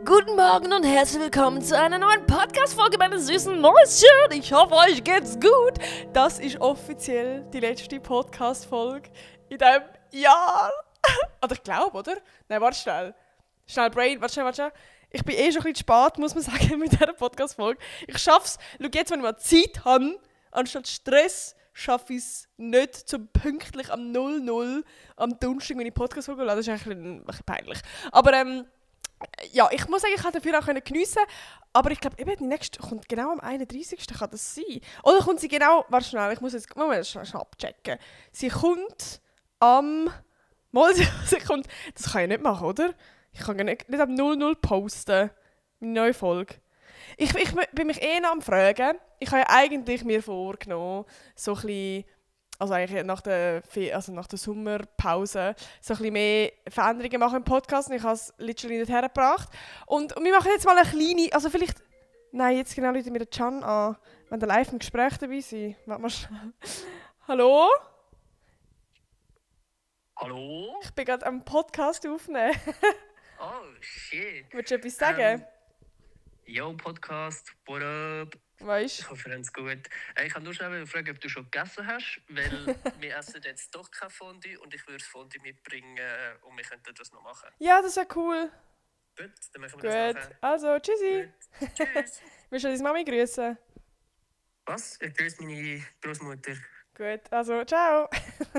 Guten Morgen und herzlich willkommen zu einer neuen Podcast-Folge meiner süßen Mäuschen. Ich hoffe, euch geht's gut. Das ist offiziell die letzte Podcast-Folge in diesem Jahr. Oder ich glaube, oder? Nein, warte schnell. Schnell, Brain, warte schnell. Ich bin schon ein bisschen spät, muss man sagen, mit dieser Podcast-Folge. Ich schaff's. Schau, jetzt, wenn ich mal Zeit habe, anstatt Stress, schaffe ich es nicht zum pünktlich am 00 am Donnerstag meine Podcast-Folge zu laden. Das ist eigentlich ein bisschen peinlich. Aber ja, ich muss sagen, ich konnte dafür auch geniessen. Aber ich glaube, die nächste kommt genau am 31. Kann das sein? Oder kommt sie genau... Warte schnell, ich muss jetzt Moment, schnell abchecken. Sie kommt am... sie kommt... Das kann ich nicht machen, oder? Ich kann nicht am 00 posten. Meine neue Folge. Ich bin mich noch am Fragen. Ich habe ja eigentlich mir vorgenommen, so ein bisschen... Also eigentlich nach der Sommerpause so ein bisschen mehr Veränderungen machen im Podcast. Und ich habe es literally nicht hergebracht. Und wir machen jetzt mal eine kleine... Also vielleicht... Nein, jetzt genau rufen wir den Can an. Wenn wir live im Gespräch dabei sind. Warte mal schnell. Hallo? Hallo? Ich bin gerade am Podcast aufnehmen. Oh, shit. Willst du etwas sagen? Yo, Podcast, what up? Weißt Ich hoffe, ihr habt es gut. Ich kann nur schnell fragen, ob du schon gegessen hast, weil wir essen jetzt doch kein Fondue und ich würde das Fondue mitbringen und wir könnten das noch machen. Ja, das wäre cool. Gut, dann machen wir das Gut, nachher. also tschüssi. Gut. Tschüss. Willst du deine Mami grüßen? Was? Ich grüße meine Großmutter. Gut, also ciao.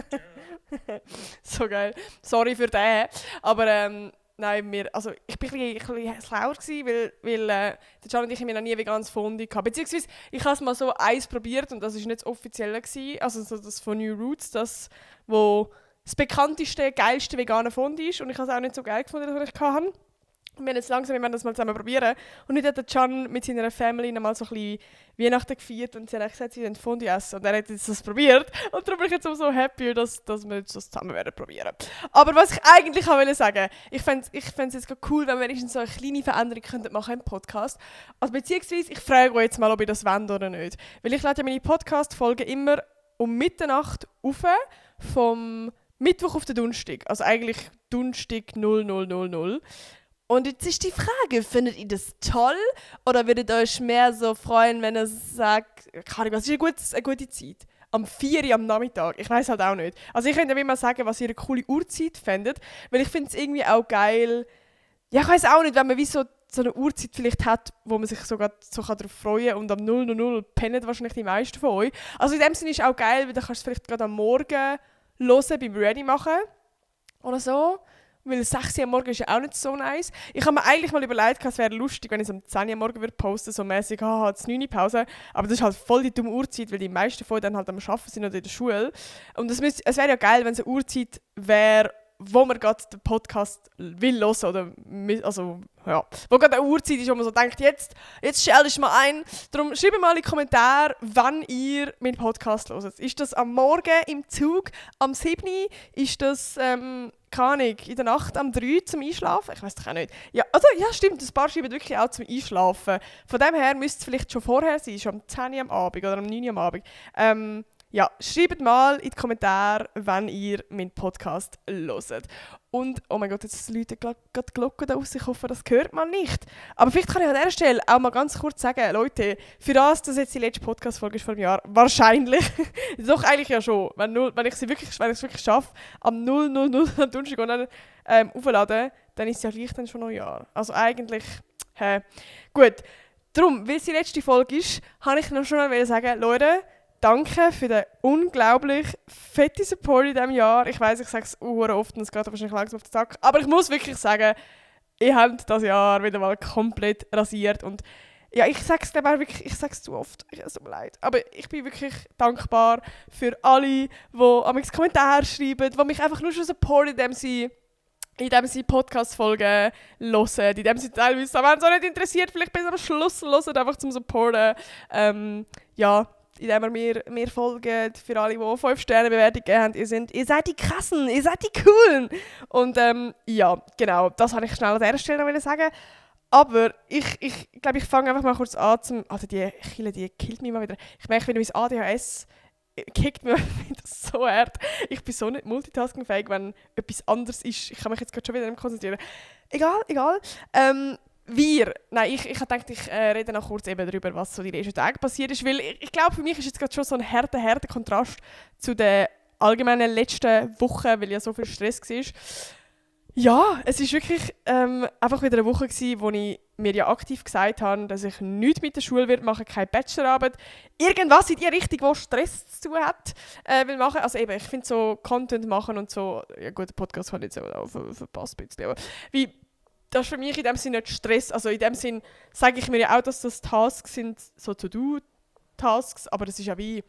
Ciao. So geil. Sorry für den. Aber nein, ich war ein bisschen schlauer, weil der Can und ich noch nie veganes Fondue hatten. Beziehungsweise, ich habe es mal so eins probiert und das war nicht das Offizielle. Also so das von New Roots, das, wo das bekannteste, geilste vegane Fondue ist. Und ich habe es auch nicht so geil gefunden, das ich hatte. Und wir werden das mal zusammen probieren. Und heute hat der Can mit seiner Family noch mal so ein bisschen Weihnachten gefeiert und sie hat gesagt, sie wollen Fondue essen. Und er hat jetzt das probiert. Und darum bin ich jetzt auch so happy, dass wir jetzt das zusammen werden probieren. Aber was ich eigentlich auch sagen wollte, ich fände es jetzt cool, wenn wir wenigstens so eine kleine Veränderung machen im Podcast. Also beziehungsweise, ich frage euch jetzt mal, ob ihr das wollt oder nicht. Weil ich lade ja meine Podcast-Folgen immer um Mitternacht auf, vom Mittwoch auf den Donnerstag. Also eigentlich Donnerstag 00:00. Und jetzt ist die Frage, findet ihr das toll oder würdet ihr euch mehr so freuen, wenn ihr sagt, keine Ahnung, was ist eine gute Zeit? Am 4 Uhr am Nachmittag? Ich weiß halt auch nicht. Also ich könnte ja mal sagen, was ihr eine coole Uhrzeit findet, weil ich finde es irgendwie auch geil. Ja, ich weiß auch nicht, wenn man wie so eine Uhrzeit vielleicht hat, wo man sich sogar so darauf freuen kann und am 00:00 pennen wahrscheinlich die meisten von euch. Also in dem Sinne ist es auch geil, weil dann kannst du es vielleicht gerade am Morgen hören, beim Ready machen oder so. Weil 6 Uhr am Morgen ist ja auch nicht so nice. Ich habe mir eigentlich mal überlegt, es wäre lustig, wenn ich es um 10 Uhr am Morgen posten würde, so mäßig, jetzt 9 Uhr Pause. Aber das ist halt voll die dumme Uhrzeit, weil die meisten von dann halt am Arbeiten sind oder in der Schule. Und es wäre ja geil, wenn es eine Uhrzeit wäre, wo man gerade den Podcast will hören oder also, ja, wo gerade eine Uhrzeit ist, wo man so denkt, jetzt stell dich mal ein. Darum schreibt mal in die Kommentare, wann ihr meinen Podcast hört. Ist das am Morgen im Zug, am 7 Uhr? Ist das, keine Ahnung, in der Nacht am 3 zum Einschlafen? Ich weiß doch auch nicht. Ja, also, ja, stimmt, ein paar schreiben wirklich auch zum Einschlafen. Von dem her müsste es vielleicht schon vorher sein, schon am 10 Uhr am Abend oder am 9 Uhr am Abend. Ja, schreibt mal in die Kommentare, wenn ihr meinen Podcast hört. Und, oh mein Gott, jetzt läutet gerade die Glocke da raus. Ich hoffe, das hört man nicht. Aber vielleicht kann ich an dieser Stelle auch mal ganz kurz sagen, Leute, für das jetzt die letzte Podcast-Folge ist vor einem Jahr, wahrscheinlich, doch eigentlich ja schon, wenn ich es wirklich schaffe, am 0:00 am Donnerstag und dann aufladen, dann ist es ja gleich dann schon Neujahr. Also eigentlich, gut. Darum, weil es die letzte Folge ist, habe ich noch schon mal sagen, Leute, danke für den unglaublich fetten Support in diesem Jahr. Ich weiss, ich sage es oft und es geht wahrscheinlich langsam auf den Sack. Aber ich muss wirklich sagen, ihr habt das Jahr wieder mal komplett rasiert. Und ja, ich sage es wirklich, ich sage es zu oft. Es tut mir leid. Aber ich bin wirklich dankbar für alle, die an mich Kommentare schreiben, die mich einfach nur schon supporten, indem sie Podcast-Folgen hören, indem sie teilweise, wenn es auch nicht interessiert, vielleicht bis am Schluss hören, einfach zum Supporten. Ja, indem ihr mir folgt, für alle, die 5 Sterne Bewertung gegeben haben. Ihr seid die Krassen, ihr seid die Coolen. Und ja, genau, das wollte ich schnell an dieser Stelle noch sagen. Aber ich glaube, ich fange einfach mal kurz an also die Kille, die killt mich mal wieder. Ich merke wieder, mein ADHS kickt mich wieder so hart. Ich bin so nicht multitaskingfähig, wenn etwas anderes ist. Ich kann mich jetzt gerade schon wieder nicht konzentrieren. Egal. Ich habe gedacht, ich rede noch kurz eben darüber, was so die letzten Tage passiert ist, weil ich glaube, für mich ist jetzt gerade schon so ein harter Kontrast zu den allgemeinen letzten Wochen, weil ja so viel Stress war. Ja, es war wirklich einfach wieder eine Woche gewesen, wo ich mir ja aktiv gesagt habe, dass ich nichts mit der Schule wird machen, keine Bachelorarbeit, irgendwas in die Richtung, wo Stress zu tun hat, will machen. Also eben, ich finde so Content machen und so, ja gut, der Podcast habe ich jetzt auch verpasst ein bisschen, aber wie, das ist für mich in dem Sinne nicht Stress, also in dem Sinn sage ich mir ja auch, dass das Tasks sind, so To-Do-Tasks, aber das ist ja wie,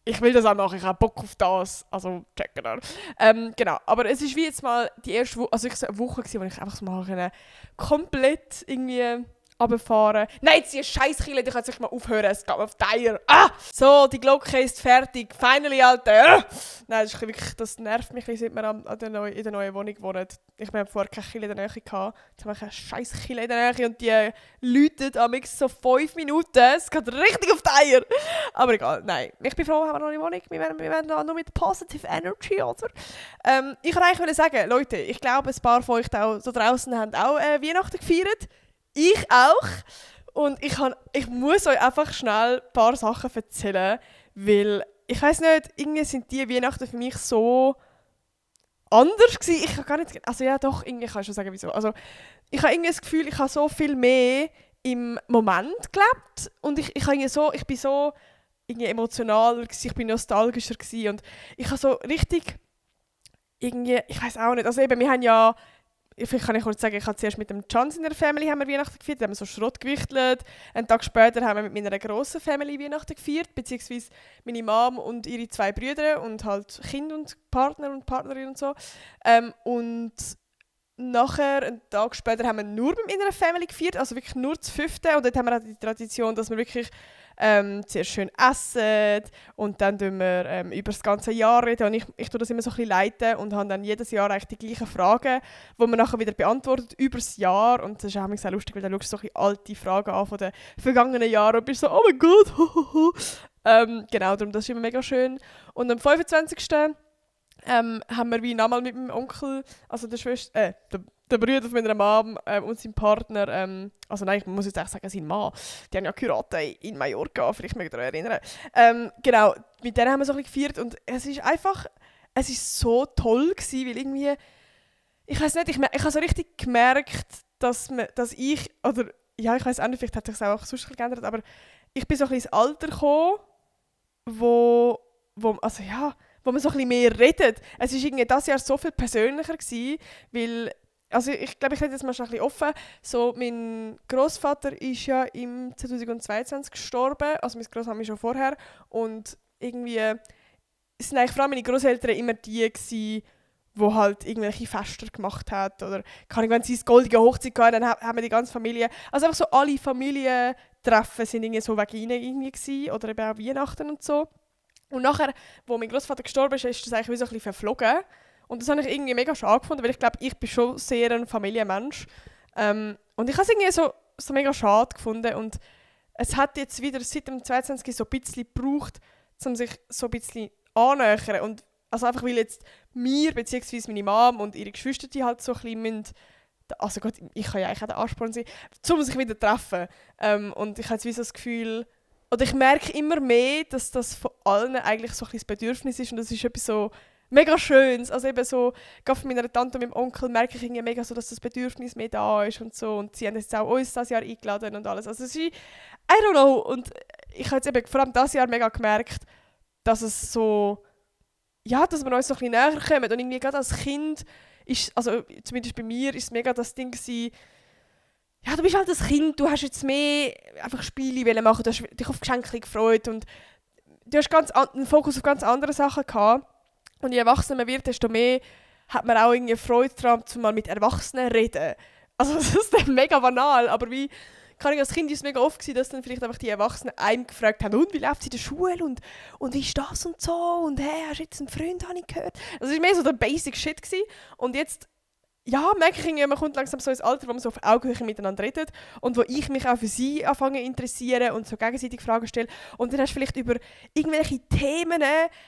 ich will das auch machen, ich habe Bock auf das, also checken wir. Genau, aber es ist wie jetzt mal die erste Woche, also ich so eine Woche gewesen, wo ich einfach so mal komplett irgendwie runterfahren. Nein, jetzt die Scheisskille, die können sich mal aufhören, es geht mir auf die Eier. Ah! So, die Glocke ist fertig, finally, Alter. Nein, das nervt mich, seit wir in der neuen Wohnung wohnen. Ich habe vorher keine Kille in der Nähe gehabt. Jetzt habe ich eine Scheisskille in der Nähe und die läutet am so 5 Minuten. Es geht richtig auf die Eier. Aber egal, nein. Ich bin froh, haben wir noch eine Wohnung. Wir werden da nur mit Positive Energy, oder? Ich wollte eigentlich sagen, Leute, ich glaube, ein paar von euch da draußen haben auch Weihnachten gefeiert. Ich auch. Und ich muss euch einfach schnell ein paar Sachen erzählen, weil ich weiss nicht, irgendwie sind die Weihnachten für mich so anders gewesen. Ich kann gar nicht, also ja doch, irgendwie kann ich schon sagen, wieso. Also ich habe irgendwie das Gefühl, ich habe so viel mehr im Moment gelebt und ich bin so irgendwie emotionaler gewesen, ich bin nostalgischer gewesen und ich habe so richtig irgendwie, ich weiss auch nicht, also eben, wir haben ja, vielleicht kann ich kurz sagen, ich habe zuerst mit dem Chans in der Family haben wir Weihnachten gefeiert, da haben wir so Schrott gewichtelt. Einen Tag später haben wir mit meiner grossen Family Weihnachten gefeiert, beziehungsweise meine Mom und ihre 2 Brüder und halt Kind und Partner und Partnerin und so. Und nachher, einen Tag später, haben wir nur mit meiner Family gefeiert, also wirklich nur zu 5. Und dort haben wir auch die Tradition, dass wir wirklich zuerst schön essen und dann tun wir über das ganze Jahr reden. Und ich tue das immer so ein bisschen leiten und habe dann jedes Jahr eigentlich die gleichen Fragen, die man nachher wieder beantwortet über das Jahr. Und das ist auch sehr lustig, weil dann schaust du so ein bisschen alte Fragen an von den vergangenen Jahren und bist so, oh mein Gott, genau, darum, das ist immer mega schön. Und am 25. Haben wir wie nochmal mit meinem Onkel, also der Schwester, der Bruder von meiner Mom und seinem Partner, also nein, ich muss jetzt echt sagen, sein Mann, die haben ja geheiratet in Mallorca, vielleicht mögt ihr euch erinnern. Genau, mit denen haben wir so ein bisschen gefeiert und es ist so toll gewesen, weil irgendwie, ich weiß nicht, ich habe so richtig gemerkt, dass ich, oder ja, ich weiß auch nicht, vielleicht hat sich das auch sonst geändert, aber ich bin so ein bisschen ins Alter gekommen, wo man so ein bisschen mehr redet. Es war irgendwie dieses Jahr so viel persönlicher gewesen, weil, also ich glaube, ich rede jetzt mal schon ein bisschen offen. So, mein Großvater ist ja im 2022 gestorben, also mein Großvater ist schon vorher. Und irgendwie sind eigentlich vor allem meine Großeltern immer die gewesen, die halt irgendwelche Fester gemacht hat oder wenn sie das goldige Hochzeit hatten, dann haben wir die ganze Familie, also einfach so alle Familientreffen sind irgendwie so wegen ihnen irgendwie gewesen, oder eben auch Weihnachten und so. Und nachher, wo mein Großvater gestorben ist das eigentlich wie so ein bisschen verflogen. Und das habe ich irgendwie mega schade gefunden, weil ich glaube, ich bin schon sehr ein Familienmensch. Und ich habe es irgendwie so mega schade gefunden. Und es hat jetzt wieder seit dem 22. so ein bisschen gebraucht, um sich so ein bisschen annähern. Und also einfach, weil jetzt mir, beziehungsweise meine Mom und ihre Geschwister, die halt so ein bisschen müssen, also Gott, ich kann ja eigentlich auch der Ansporn sein, um sich wieder zu treffen. Und ich habe jetzt wie so das Gefühl, oder ich merke immer mehr, dass das von allen eigentlich so ein bisschen das Bedürfnis ist und das ist etwas so mega Schönes. Also eben so, gerade von meiner Tante und meinem Onkel merke ich irgendwie mega so, dass das Bedürfnis mehr da ist und so. Und sie haben jetzt auch uns dieses Jahr eingeladen und alles. Also es ist, I don't know. Und ich habe jetzt eben vor allem dieses Jahr mega gemerkt, dass es so, ja, dass wir uns so ein bisschen näher kommen. Und irgendwie gerade als Kind ist, also zumindest bei mir, ist es mega das Ding gewesen, ja, du bist halt ein Kind, du hast jetzt mehr einfach Spiele machen, du hast dich auf Geschenke gefreut und du hast einen Fokus auf ganz andere Sachen gehabt. Und je erwachsener man wird, desto mehr hat man auch irgendwie Freude daran, mal mit Erwachsenen zu reden. Also das ist dann mega banal, aber wie kann ich als Kind ist es mega oft gewesen, dass dann vielleicht einfach die Erwachsenen einem gefragt haben, und wie läuft es in der Schule und wie ist das und so und hey, hast du jetzt einen Freund, habe ich gehört. Also es war mehr so der Basic Shit gewesen. Und jetzt ja, merke ich irgendwie, man kommt langsam so ins Alter, wo man so auf Augenhöhe miteinander redet und wo ich mich auch für sie anfange zu interessieren und so gegenseitig Fragen stelle. Und dann hast du vielleicht über irgendwelche Themen,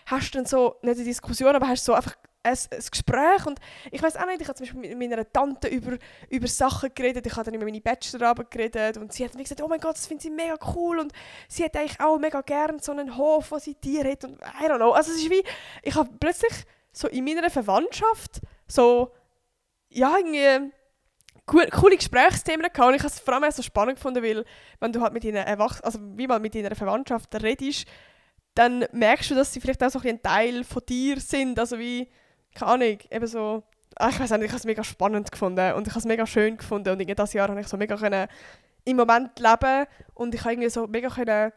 hast du dann so, nicht eine Diskussion, aber hast so einfach ein Gespräch und ich weiß auch nicht, ich habe zum Beispiel mit meiner Tante über Sachen geredet, ich habe dann über meine Bachelorarbeit geredet und sie hat mir gesagt, oh mein Gott, das findet sie mega cool und sie hat eigentlich auch mega gern so einen Hof, wo sie Tiere hat und I don't know, also es ist wie, ich habe plötzlich so in meiner Verwandtschaft so, ja, irgendwie coole Gesprächsthemen gehabt und ich habe es vor allem auch so spannend gefunden, weil wenn du halt mit ihnen also wie mal mit deiner Verwandtschaft redest, dann merkst du, dass sie vielleicht auch so ein Teil von dir sind, also wie, keine Ahnung, eben so, ich weiß nicht, ich habe es mega spannend gefunden und ich habe es mega schön gefunden und irgendwie dieses Jahr habe ich so mega können im Moment leben und ich habe irgendwie so mega können,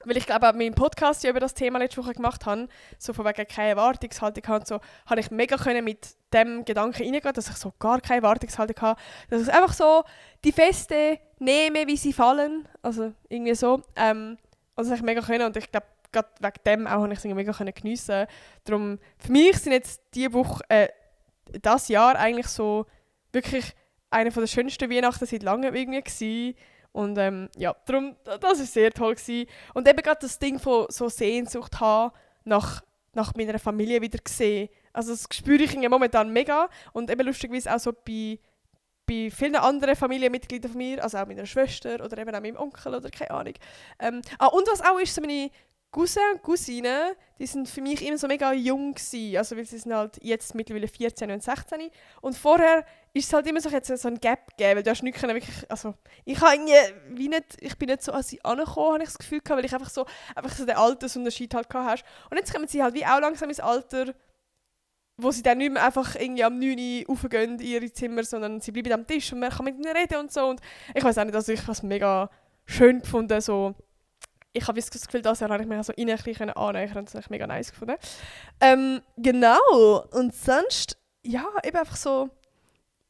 weil ich glaube, meinen Podcast ja über das Thema letzte Woche gemacht habe, so von wegen keine Erwartungshaltung habe, so, habe ich mega können mit dem Gedanken reingehen, dass ich so gar keine Erwartungshaltung habe, dass ich einfach so die Feste nehme, wie sie fallen, also irgendwie so, und das habe ich mega können und ich glaube, gerade wegen dem auch habe ich es mega geniessen. Darum, für mich sind jetzt diese Woche, das Jahr eigentlich so wirklich eine der schönsten Weihnachten seit langem irgendwie gewesen. Und ja, darum, das war sehr toll gewesen. Und eben gerade das Ding von so Sehnsucht haben nach meiner Familie wieder gesehen. Also das spüre ich momentan mega. Und eben lustigerweise auch so bei vielen anderen Familienmitgliedern von mir, also auch meiner Schwester oder eben auch meinem Onkel oder keine Ahnung. Und was auch ist, so meine Cousins und Cousinen, die sind für mich immer so mega jung gewesen, also weil sie sind halt jetzt mittlerweile 14 und 16 und vorher ist es halt immer so, jetzt so ein Gap gegeben, weil du hast nicht wirklich, also ich habe irgendwie wie nicht, ich bin nicht so an sie angekommen, habe ich das Gefühl gehabt, weil ich einfach so den Altersunterschied halt gehabt hast. Und jetzt kommen sie halt wie auch langsam ins Alter, wo sie dann nicht mehr einfach irgendwie am 9 Uhr raufgehen in ihre Zimmer, sondern sie bleiben am Tisch und man kann mit ihnen reden und so und ich weiß auch nicht, also ich habe es mega schön gefunden, so. Ich habe das Gefühl, dass habe ich mich so ein bisschen annähern und das habe ich mega nice gefunden. Genau, und sonst, ja, eben einfach so,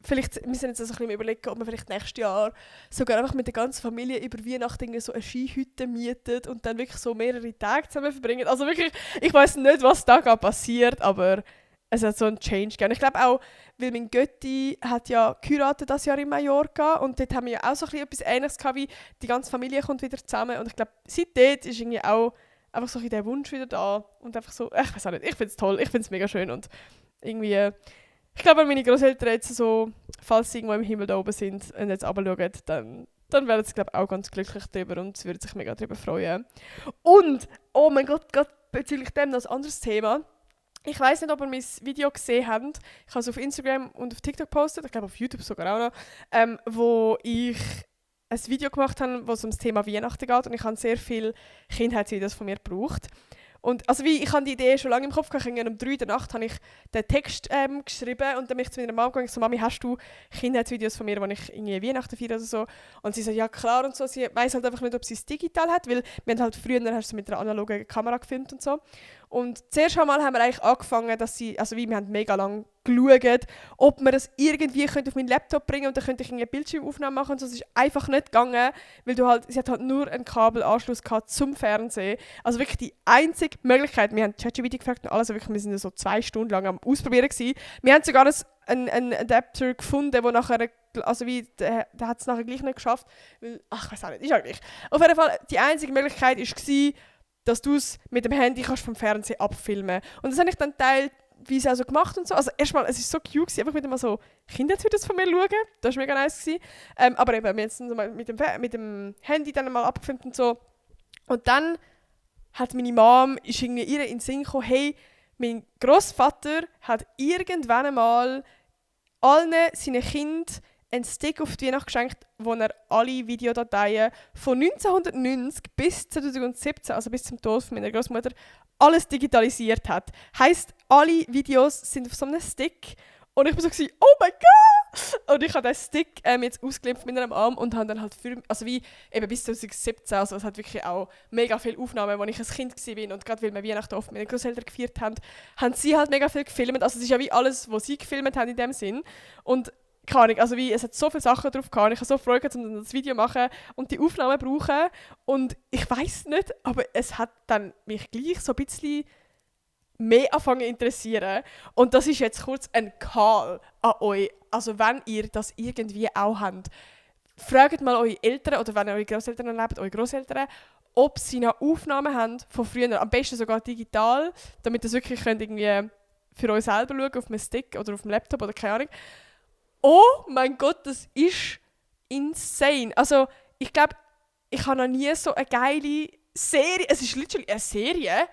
vielleicht, wir sind jetzt also ein bisschen überlegen, ob wir vielleicht nächstes Jahr sogar einfach mit der ganzen Familie über Weihnachten so eine Skihütte mietet und dann wirklich so mehrere Tage zusammen verbringen. Also wirklich, ich weiß nicht, was da gerade passiert, aber es hat so einen Change gegeben. Ich glaube auch, weil mein Götti hat ja geheiratet das Jahr in Mallorca und dort haben wir ja auch so etwas Ähnliches gehabt, wie die ganze Familie kommt wieder zusammen und ich glaube, seitdem ist irgendwie auch einfach so der Wunsch wieder da und einfach so, ich weiß auch nicht, ich finde es toll, ich finde es mega schön und irgendwie, ich glaube, wenn meine Großeltern jetzt so, falls sie irgendwo im Himmel da oben sind und jetzt runterschauen, dann werden sie, glaube ich, auch ganz glücklich darüber und sie würden sich mega darüber freuen. Und, oh mein Gott, gerade bezüglich dem noch ein anderes Thema. Ich weiss nicht, ob ihr mein Video gesehen habt. Ich habe es auf Instagram und auf TikTok gepostet, ich glaube auf YouTube sogar auch noch, wo ich ein Video gemacht habe, wo es um das Thema Weihnachten geht und ich habe sehr viele Kindheitsvideos von mir gebraucht. Und also ich hatte die Idee schon lange im Kopf, um 3 Uhr der Nacht habe ich den Text geschrieben und dann bin ich zu meiner Mama gegangen und so, Mami, hast du Kindheitsvideos von mir, wo ich irgendwie Weihnachten feiere oder so? Und sie so, ja klar und so. Sie weiss halt einfach nicht, ob sie es digital hat, weil wir haben halt früher hast du mit einer analogen Kamera gefilmt und so. Und zuerst einmal haben wir eigentlich angefangen, dass wir haben mega lange geschaut, ob wir das irgendwie auf meinen Laptop bringen und dann könnte ich eine Bildschirmaufnahme machen und so. Es ist einfach nicht gegangen, weil sie hat halt nur einen Kabelanschluss gehabt zum Fernsehen. Also wirklich die einzige Möglichkeit, wir haben ChatGPT gefragt und alles, wirklich, wir sind so 2 Stunden lang am Ausprobieren gewesen. Wir haben sogar einen Adapter gefunden, der nachher, also der hat es nachher gleich nicht geschafft, weil, ich weiß auch nicht, ist auch gleich. Auf jeden Fall, die einzige Möglichkeit war, dass du es mit dem Handy kannst vom Fernsehen abfilmen. Und das habe ich dann teilweise auch so gemacht und so. Also erstmal, es war so cute, einfach wieder mal so Kindervideos von mir schauen. Das war mega nice. Aber eben, wir haben es mit dem Handy dann mal abgefilmt und so. Und dann hat meine Mom, ist irgendwie ihr in den Sinn gekommen, hey, mein Grossvater hat irgendwann einmal allen seinen Kindern einen Stick auf die Weihnacht geschenkt, wo er alle Videodateien von 1990 bis 2017, also bis zum Tod meiner Großmutter, alles digitalisiert hat. Heisst, alle Videos sind auf so einem Stick und ich war so, oh mein Gott! Und ich habe diesen Stick jetzt ausgeklemmt mit einem Arm und habe dann halt bis 2017, also es hat wirklich auch mega viele Aufnahmen, als ich ein Kind war und gerade weil wir Weihnachten oft mit den Großeltern gefeiert haben sie halt mega viel gefilmt. Also es ist ja wie alles, was sie gefilmt haben in dem Sinn. Und keine Ahnung, also es hat so viele Sachen drauf gehabt. Ich habe so Freude, um das Video zu machen und die Aufnahmen zu brauchen. Und ich weiss nicht, aber es hat dann mich gleich so ein bisschen mehr anfangen zu interessieren. Und das ist jetzt kurz ein Call an euch. Also wenn ihr das irgendwie auch habt, fragt mal eure Eltern oder wenn ihr eure Großeltern lebt, eure Großeltern, ob sie noch Aufnahmen haben von früher. Am besten sogar digital, damit ihr es wirklich könnt irgendwie für euch selber schauen, auf einem Stick oder auf dem Laptop oder keine Ahnung. Oh mein Gott, das ist insane. Also, ich glaube, ich habe noch nie so eine geile Serie, es ist literally eine Serie,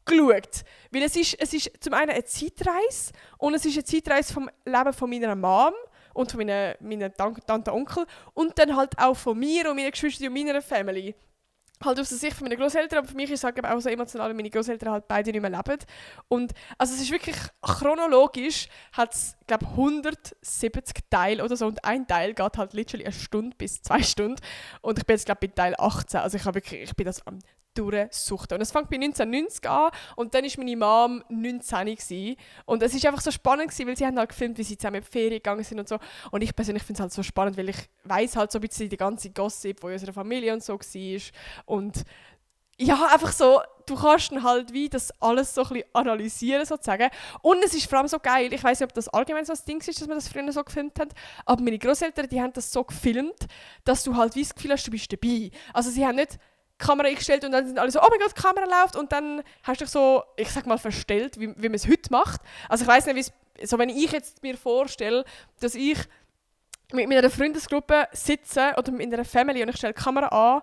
geschaut. Weil es ist zum einen eine Zeitreise und es ist eine Zeitreise vom Leben von meiner Mom und von meiner Tante und Onkel und dann halt auch von mir und meinen Geschwistern und meiner Family. Halt aus der Sicht von meinen Großeltern, aber für mich ist es auch so emotional, weil meine Großeltern halt beide nicht mehr leben. Und also es ist wirklich chronologisch, hat es, glaube 170 Teile oder so und ein Teil geht halt literally 1 Stunde bis 2 Stunden und ich bin jetzt glaube bei Teil 18, also ich bin das am durchsuchten. Und es fängt bei 1990 an und dann war meine Mom 19 gewesen. Und es war einfach so spannend gewesen, weil sie haben halt gefilmt, wie sie zusammen in die Ferien gegangen sind und so. Und ich persönlich finde es halt so spannend, weil ich weiss halt so ein bisschen die ganze Gossip, die in unserer Familie und so war. Und ja, einfach so, du kannst dann halt wie das alles so ein bisschen analysieren sozusagen. Und es ist vor allem so geil, ich weiss nicht, ob das allgemein so ein Ding ist, dass man das früher so gefilmt hat, aber meine Großeltern, die haben das so gefilmt, dass du halt wie das Gefühl hast, du bist dabei. Also sie haben nicht die Kamera eingestellt und dann sind alle so, oh mein Gott, die Kamera läuft und dann hast du dich so, ich sag mal, verstellt, wie man es heute macht. Also ich weiss nicht, wie es, so wenn ich jetzt mir vorstelle, dass ich mit einer Freundesgruppe sitze oder mit einer Family und ich stelle die Kamera an,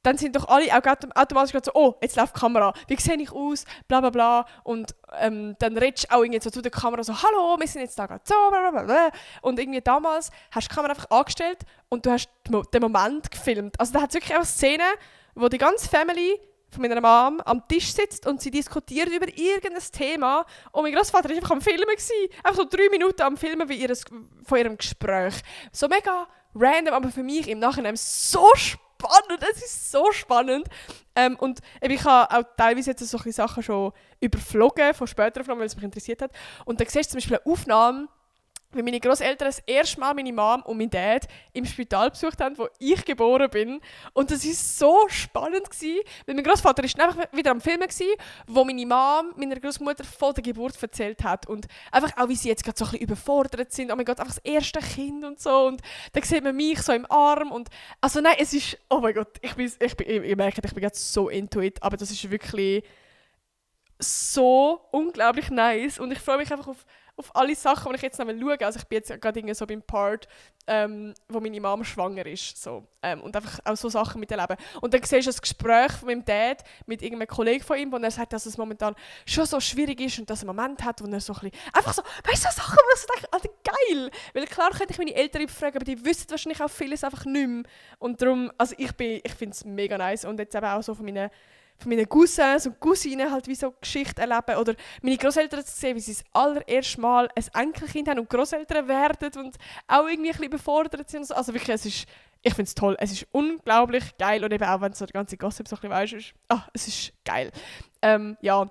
dann sind doch alle auch automatisch so, oh, jetzt läuft die Kamera, wie sehe ich aus, bla bla bla. Und dann redest du auch irgendwie so zu der Kamera so, hallo, wir sind jetzt da gerade so, bla bla bla. Und irgendwie damals hast du die Kamera einfach angestellt und du hast den Moment gefilmt. Also da hat es wirklich auch Szenen, wo die ganze Family von meiner Mom am Tisch sitzt und sie diskutiert über irgendein Thema. Und mein Großvater war einfach am Filmen. Einfach so 3 Minuten am Filmen von ihrem Gespräch. So mega random, aber für mich im Nachhinein so spannend. Es ist so spannend. Und ich habe auch teilweise jetzt solche Sachen schon überflogen, von späteren Aufnahmen, weil es mich interessiert hat. Und dann siehst du zum Beispiel eine Aufnahme, wie meine Großeltern das erste Mal meine Mom und mein Dad im Spital besucht haben, wo ich geboren bin. Und das war so spannend gewesen, weil mein Großvater war einfach wieder am Filmen gewesen, wo meine Mom meiner Großmutter von der Geburt erzählt hat und einfach auch, wie sie jetzt gerade so ein bisschen überfordert sind. Oh mein Gott, einfach das erste Kind und so. Und dann sieht man mich so im Arm und also nein, es ist, oh mein Gott, ich merke, ich bin jetzt so into it, aber das ist wirklich so unglaublich nice und ich freue mich einfach auf alle Sachen, die ich jetzt noch schaue. Also ich bin jetzt gerade so beim Part, wo meine Mom schwanger ist. So. Und einfach auch so Sachen miterleben. Und dann siehst du das Gespräch mit dem Dad, mit irgendeinem Kollegen von ihm, wo er sagt, dass es momentan schon so schwierig ist und dass er einen Moment hat, wo er so ein bisschen, einfach so, weißt du, so Sachen, wo ich so denke, Alter, geil! Weil klar könnte ich meine Eltern fragen, aber die wissen wahrscheinlich auch vieles einfach nicht mehr. Und darum, also ich finde es mega nice. Und jetzt eben auch so von meinen Cousins und Cousinen halt wie so Geschichten erleben. Oder meine Großeltern zu sehen, wie sie das allererste Mal ein Enkelkind haben und Großeltern werden und auch irgendwie ein bisschen überfordert sind. Und so. Also wirklich, ich finde es toll. Es ist unglaublich geil. Und eben auch, wenn so der ganze Gossip so ein bisschen weisst, es ist geil. Ja. Und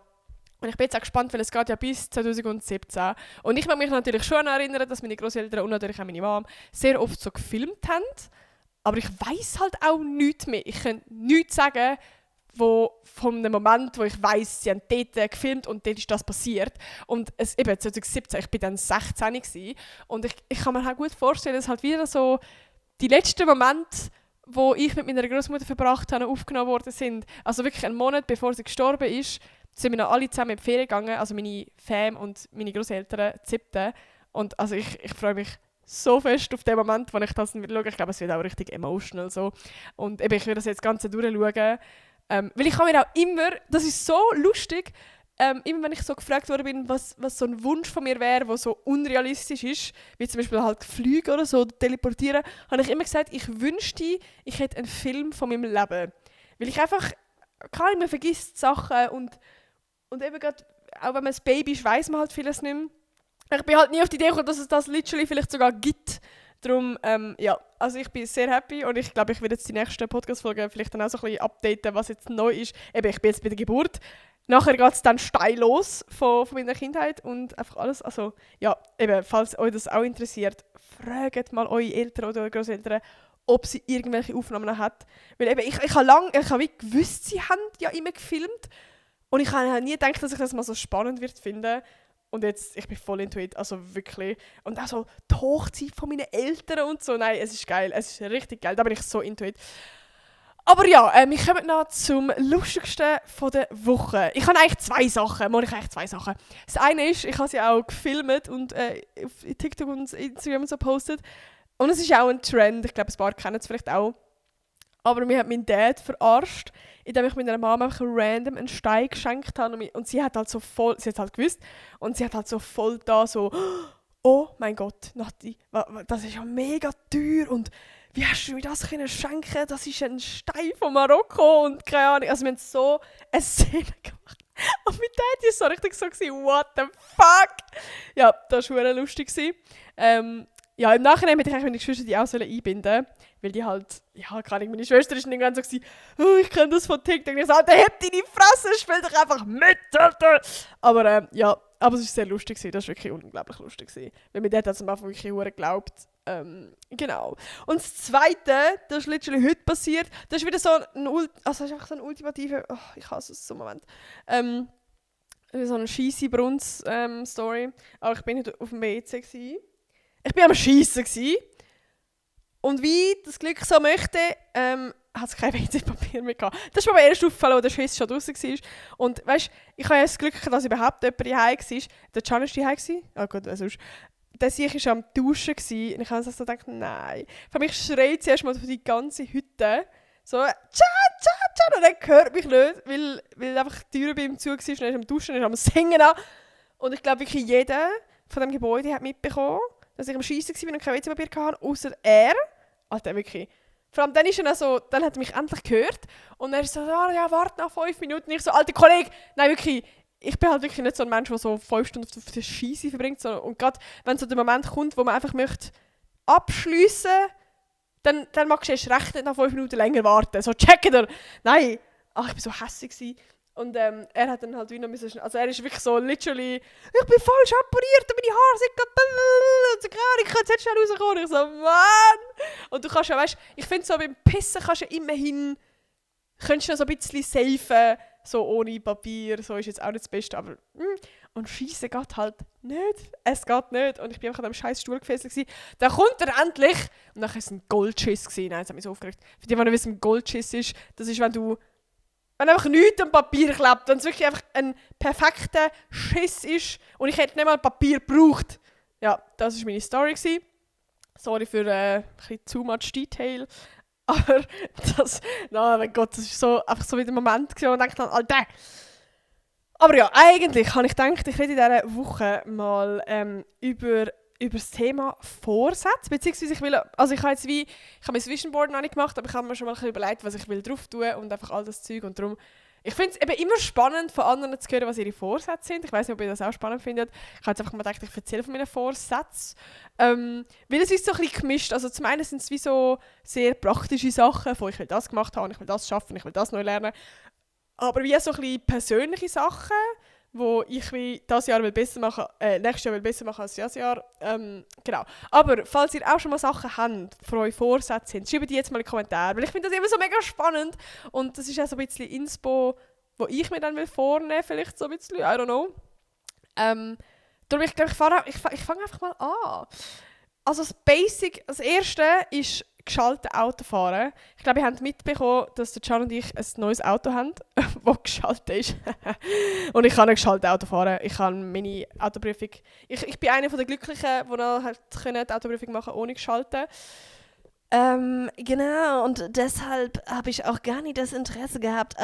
ich bin jetzt auch gespannt, weil es geht ja bis 2017. Und ich mag mich natürlich schon erinnern, dass meine Großeltern und natürlich auch meine Mom sehr oft so gefilmt haben. Aber ich weiss halt auch nichts mehr. Ich kann nichts sagen, von dem Moment, wo ich weiss, sie haben dort gefilmt und dort ist das passiert. Und eben 2017, ich war dann 16 gewesen, und ich kann mir halt gut vorstellen, dass halt wieder so die letzten Momente, wo ich mit meiner Großmutter verbracht habe, aufgenommen worden sind. Also wirklich einen Monat bevor sie gestorben ist, sind wir noch alle zusammen in die Ferien gegangen, also meine Fam und meine Großeltern, 7. Und also ich freue mich so fest auf den Moment, wo ich das schaue. Ich glaube, es wird auch richtig emotional so. Und eben, ich will das jetzt ganz durchschauen. Weil ich habe mir auch immer, das ist so lustig, immer wenn ich so gefragt worden bin, was so ein Wunsch von mir wäre, der so unrealistisch ist, wie zum Beispiel halt fliegen oder so, oder teleportieren, habe ich immer gesagt, ich wünschte, ich hätte einen Film von meinem Leben. Weil ich einfach, man vergisst Sachen und eben gerade, auch wenn man ein Baby ist, weiss man halt vieles nicht mehr. Ich bin halt nie auf die Idee gekommen, dass es das literally vielleicht sogar gibt. Darum, ja, also ich bin sehr happy und ich glaube, ich werde jetzt die nächsten Podcast-Folgen vielleicht dann auch so ein bisschen updaten, was jetzt neu ist. Eben, ich bin jetzt bei der Geburt. Nachher geht es dann steil los von meiner Kindheit und einfach alles. Also, ja, eben, falls euch das auch interessiert, fragt mal eure Eltern oder Großeltern, ob sie irgendwelche Aufnahmen haben. Weil eben, ich habe wie gewusst, sie haben ja immer gefilmt und ich habe nie gedacht, dass ich das mal so spannend wird finden. Und jetzt, ich bin voll into it, also wirklich. Und auch so die Hochzeit von meinen Eltern und so. Nein, es ist geil, es ist richtig geil, da bin ich so into it. Aber ja, wir kommen noch zum lustigsten von der Woche. Ich habe eigentlich zwei Sachen. Das eine ist, ich habe sie auch gefilmt und auf TikTok und Instagram so gepostet. Und es ist auch ein Trend. Ich glaube, ein paar kennen es vielleicht auch. Aber mir hat mein Dad verarscht, indem ich meiner Mama einfach random einen Stein geschenkt habe. Und sie hat halt so voll, sie hat halt gewusst, und sie hat halt so voll da so, oh mein Gott, Nati, das ist ja mega teuer und wie hast du mir das können schenken? Das ist ein Stein von Marokko und keine Ahnung. Also wir haben so eine Szene gemacht. Und mein Dad war so richtig so, what the fuck? Ja, das war wirklich lustig. Ja, im Nachhinein hätte ich eigentlich meine Geschwister die auch einbinden sollen, weil die halt, ja, keine Ahnung, meine Schwester ist irgendwann so, oh, ich kenne das von TikTok. Und ich so, Alter, heb deine Fresse, spiel doch einfach mit, Alter. Aber ja, aber es war sehr lustig, das war wirklich unglaublich lustig. Weil mir dort hat es am Anfang wirklich verdammt geglaubt. Genau. Und das Zweite, das ist literally heute passiert, das ist wieder so das ist einfach so ein ultimativer, oh, ich hasse es so einen Moment. So eine scheisse Brunz-Story. Aber ich bin nicht auf dem WC gewesen. Ich war am Schiessen und wie das Glück so möchte, hat es kein WC-Papier mehr gehabt. Das ist mir erst aufgefallen, als der Schiss schon draußen war. Und weißt, ich habe ja das Glück, dass überhaupt jemand daheim war. Der Can war daheim. Ah gut, sonst. Der Sieg war am Duschen und ich habe so gedacht, nein. Für mich schreit sie erstmal für die ganze Hütte. So, tschau, tschau, tschau. Und er hört mich nicht, weil einfach die Tür bei ihm zu war. Und er ist am Duschen, er ist am Singen. Und ich glaube wirklich jeder von dem Gebäude hat mitbekommen, dass ich am Schiessen war und kein WC-Papier hatte, außer er. Alter, wirklich. Vor allem dann ist er so, dann hat er mich endlich gehört. Und er ist so, ja, warte noch 5 Minuten. Und ich so, alter Kollege, nein, wirklich. Ich bin halt wirklich nicht so ein Mensch, der so 5 Stunden auf der Scheisse verbringt. Und gerade wenn so der Moment kommt, wo man einfach möchte abschliessen, dann magst du erst recht nicht nach 5 Minuten länger warten. So, checken er. Nein. Ach, ich war so hässlich gewesen. Und er hat dann halt wieder müssen, also er ist wirklich so literally, ich bin falsch appariert, meine Haare sind und so, ich kann jetzt schnell rauskommen. Und ich so, Mann! Und du kannst ja, weißt, ich finde so beim Pissen kannst du ja immerhin, könntest du noch so ein bisschen safen, so ohne Papier, so ist jetzt auch nicht das Beste, aber und Schiessen geht halt nicht. Es geht nicht. Und ich bin einfach an einem scheiß Stuhl gefesselt gewesen. Dann kommt er endlich und dann war es ein Goldschiss gewesen. Nein, das hat mich so aufgeregt. Für die, die nicht wissen, ein Goldschiss ist, das ist, wenn einfach nichts am Papier klebt, wenn es wirklich einfach ein perfekter Schiss ist und ich hätte nicht mal Papier gebraucht. Ja, das war meine Story gewesen. Sorry für ein bisschen too much Detail. Aber das, mein Gott, das war so, einfach so wieder ein Moment gewesen, wo man denkt, Alter. Aber ja, eigentlich habe ich gedacht, ich rede in dieser Woche mal über das Thema Vorsätze, beziehungsweise ich habe mein Vision Board noch nicht gemacht, aber ich habe mir schon mal überlegt, was ich will drauf tun und einfach all das Zeug und darum. Ich finde es eben immer spannend, von anderen zu hören, was ihre Vorsätze sind. Ich weiß nicht, ob ihr das auch spannend findet. Ich habe jetzt einfach mal gedacht, ich erzähle von meinen Vorsätzen. Weil es ist so ein bisschen gemischt. Also zum einen sind es wie so sehr praktische Sachen, von ich will das gemacht haben, ich will das schaffen, ich will das neu lernen. Aber wie so ein bisschen persönliche Sachen, wo ich wie dieses Jahr will besser machen, nächstes Jahr will besser machen als dieses Jahr. Genau. Aber falls ihr auch schon mal Sachen habt, für eure Vorsätze sind, schreibt die jetzt mal in die Kommentare, weil ich finde das immer so mega spannend und das ist auch so ein bisschen Inspo, wo ich mir dann will vornehmen, vielleicht so ein bisschen, I don't know. Darum ich glaube, ich fange einfach mal an. Also das Erste ist geschaltet Autofahren. Ich glaube, ihr habt mitbekommen, dass der Can und ich ein neues Auto haben, das geschaltet ist. Und ich kann nicht geschaltet Auto fahren. Ich kann meine Autoprüfung... Ich bin einer der Glücklichen, die noch die Autoprüfung machen ohne geschalten. Genau, und deshalb habe ich auch gar nicht das Interesse gehabt,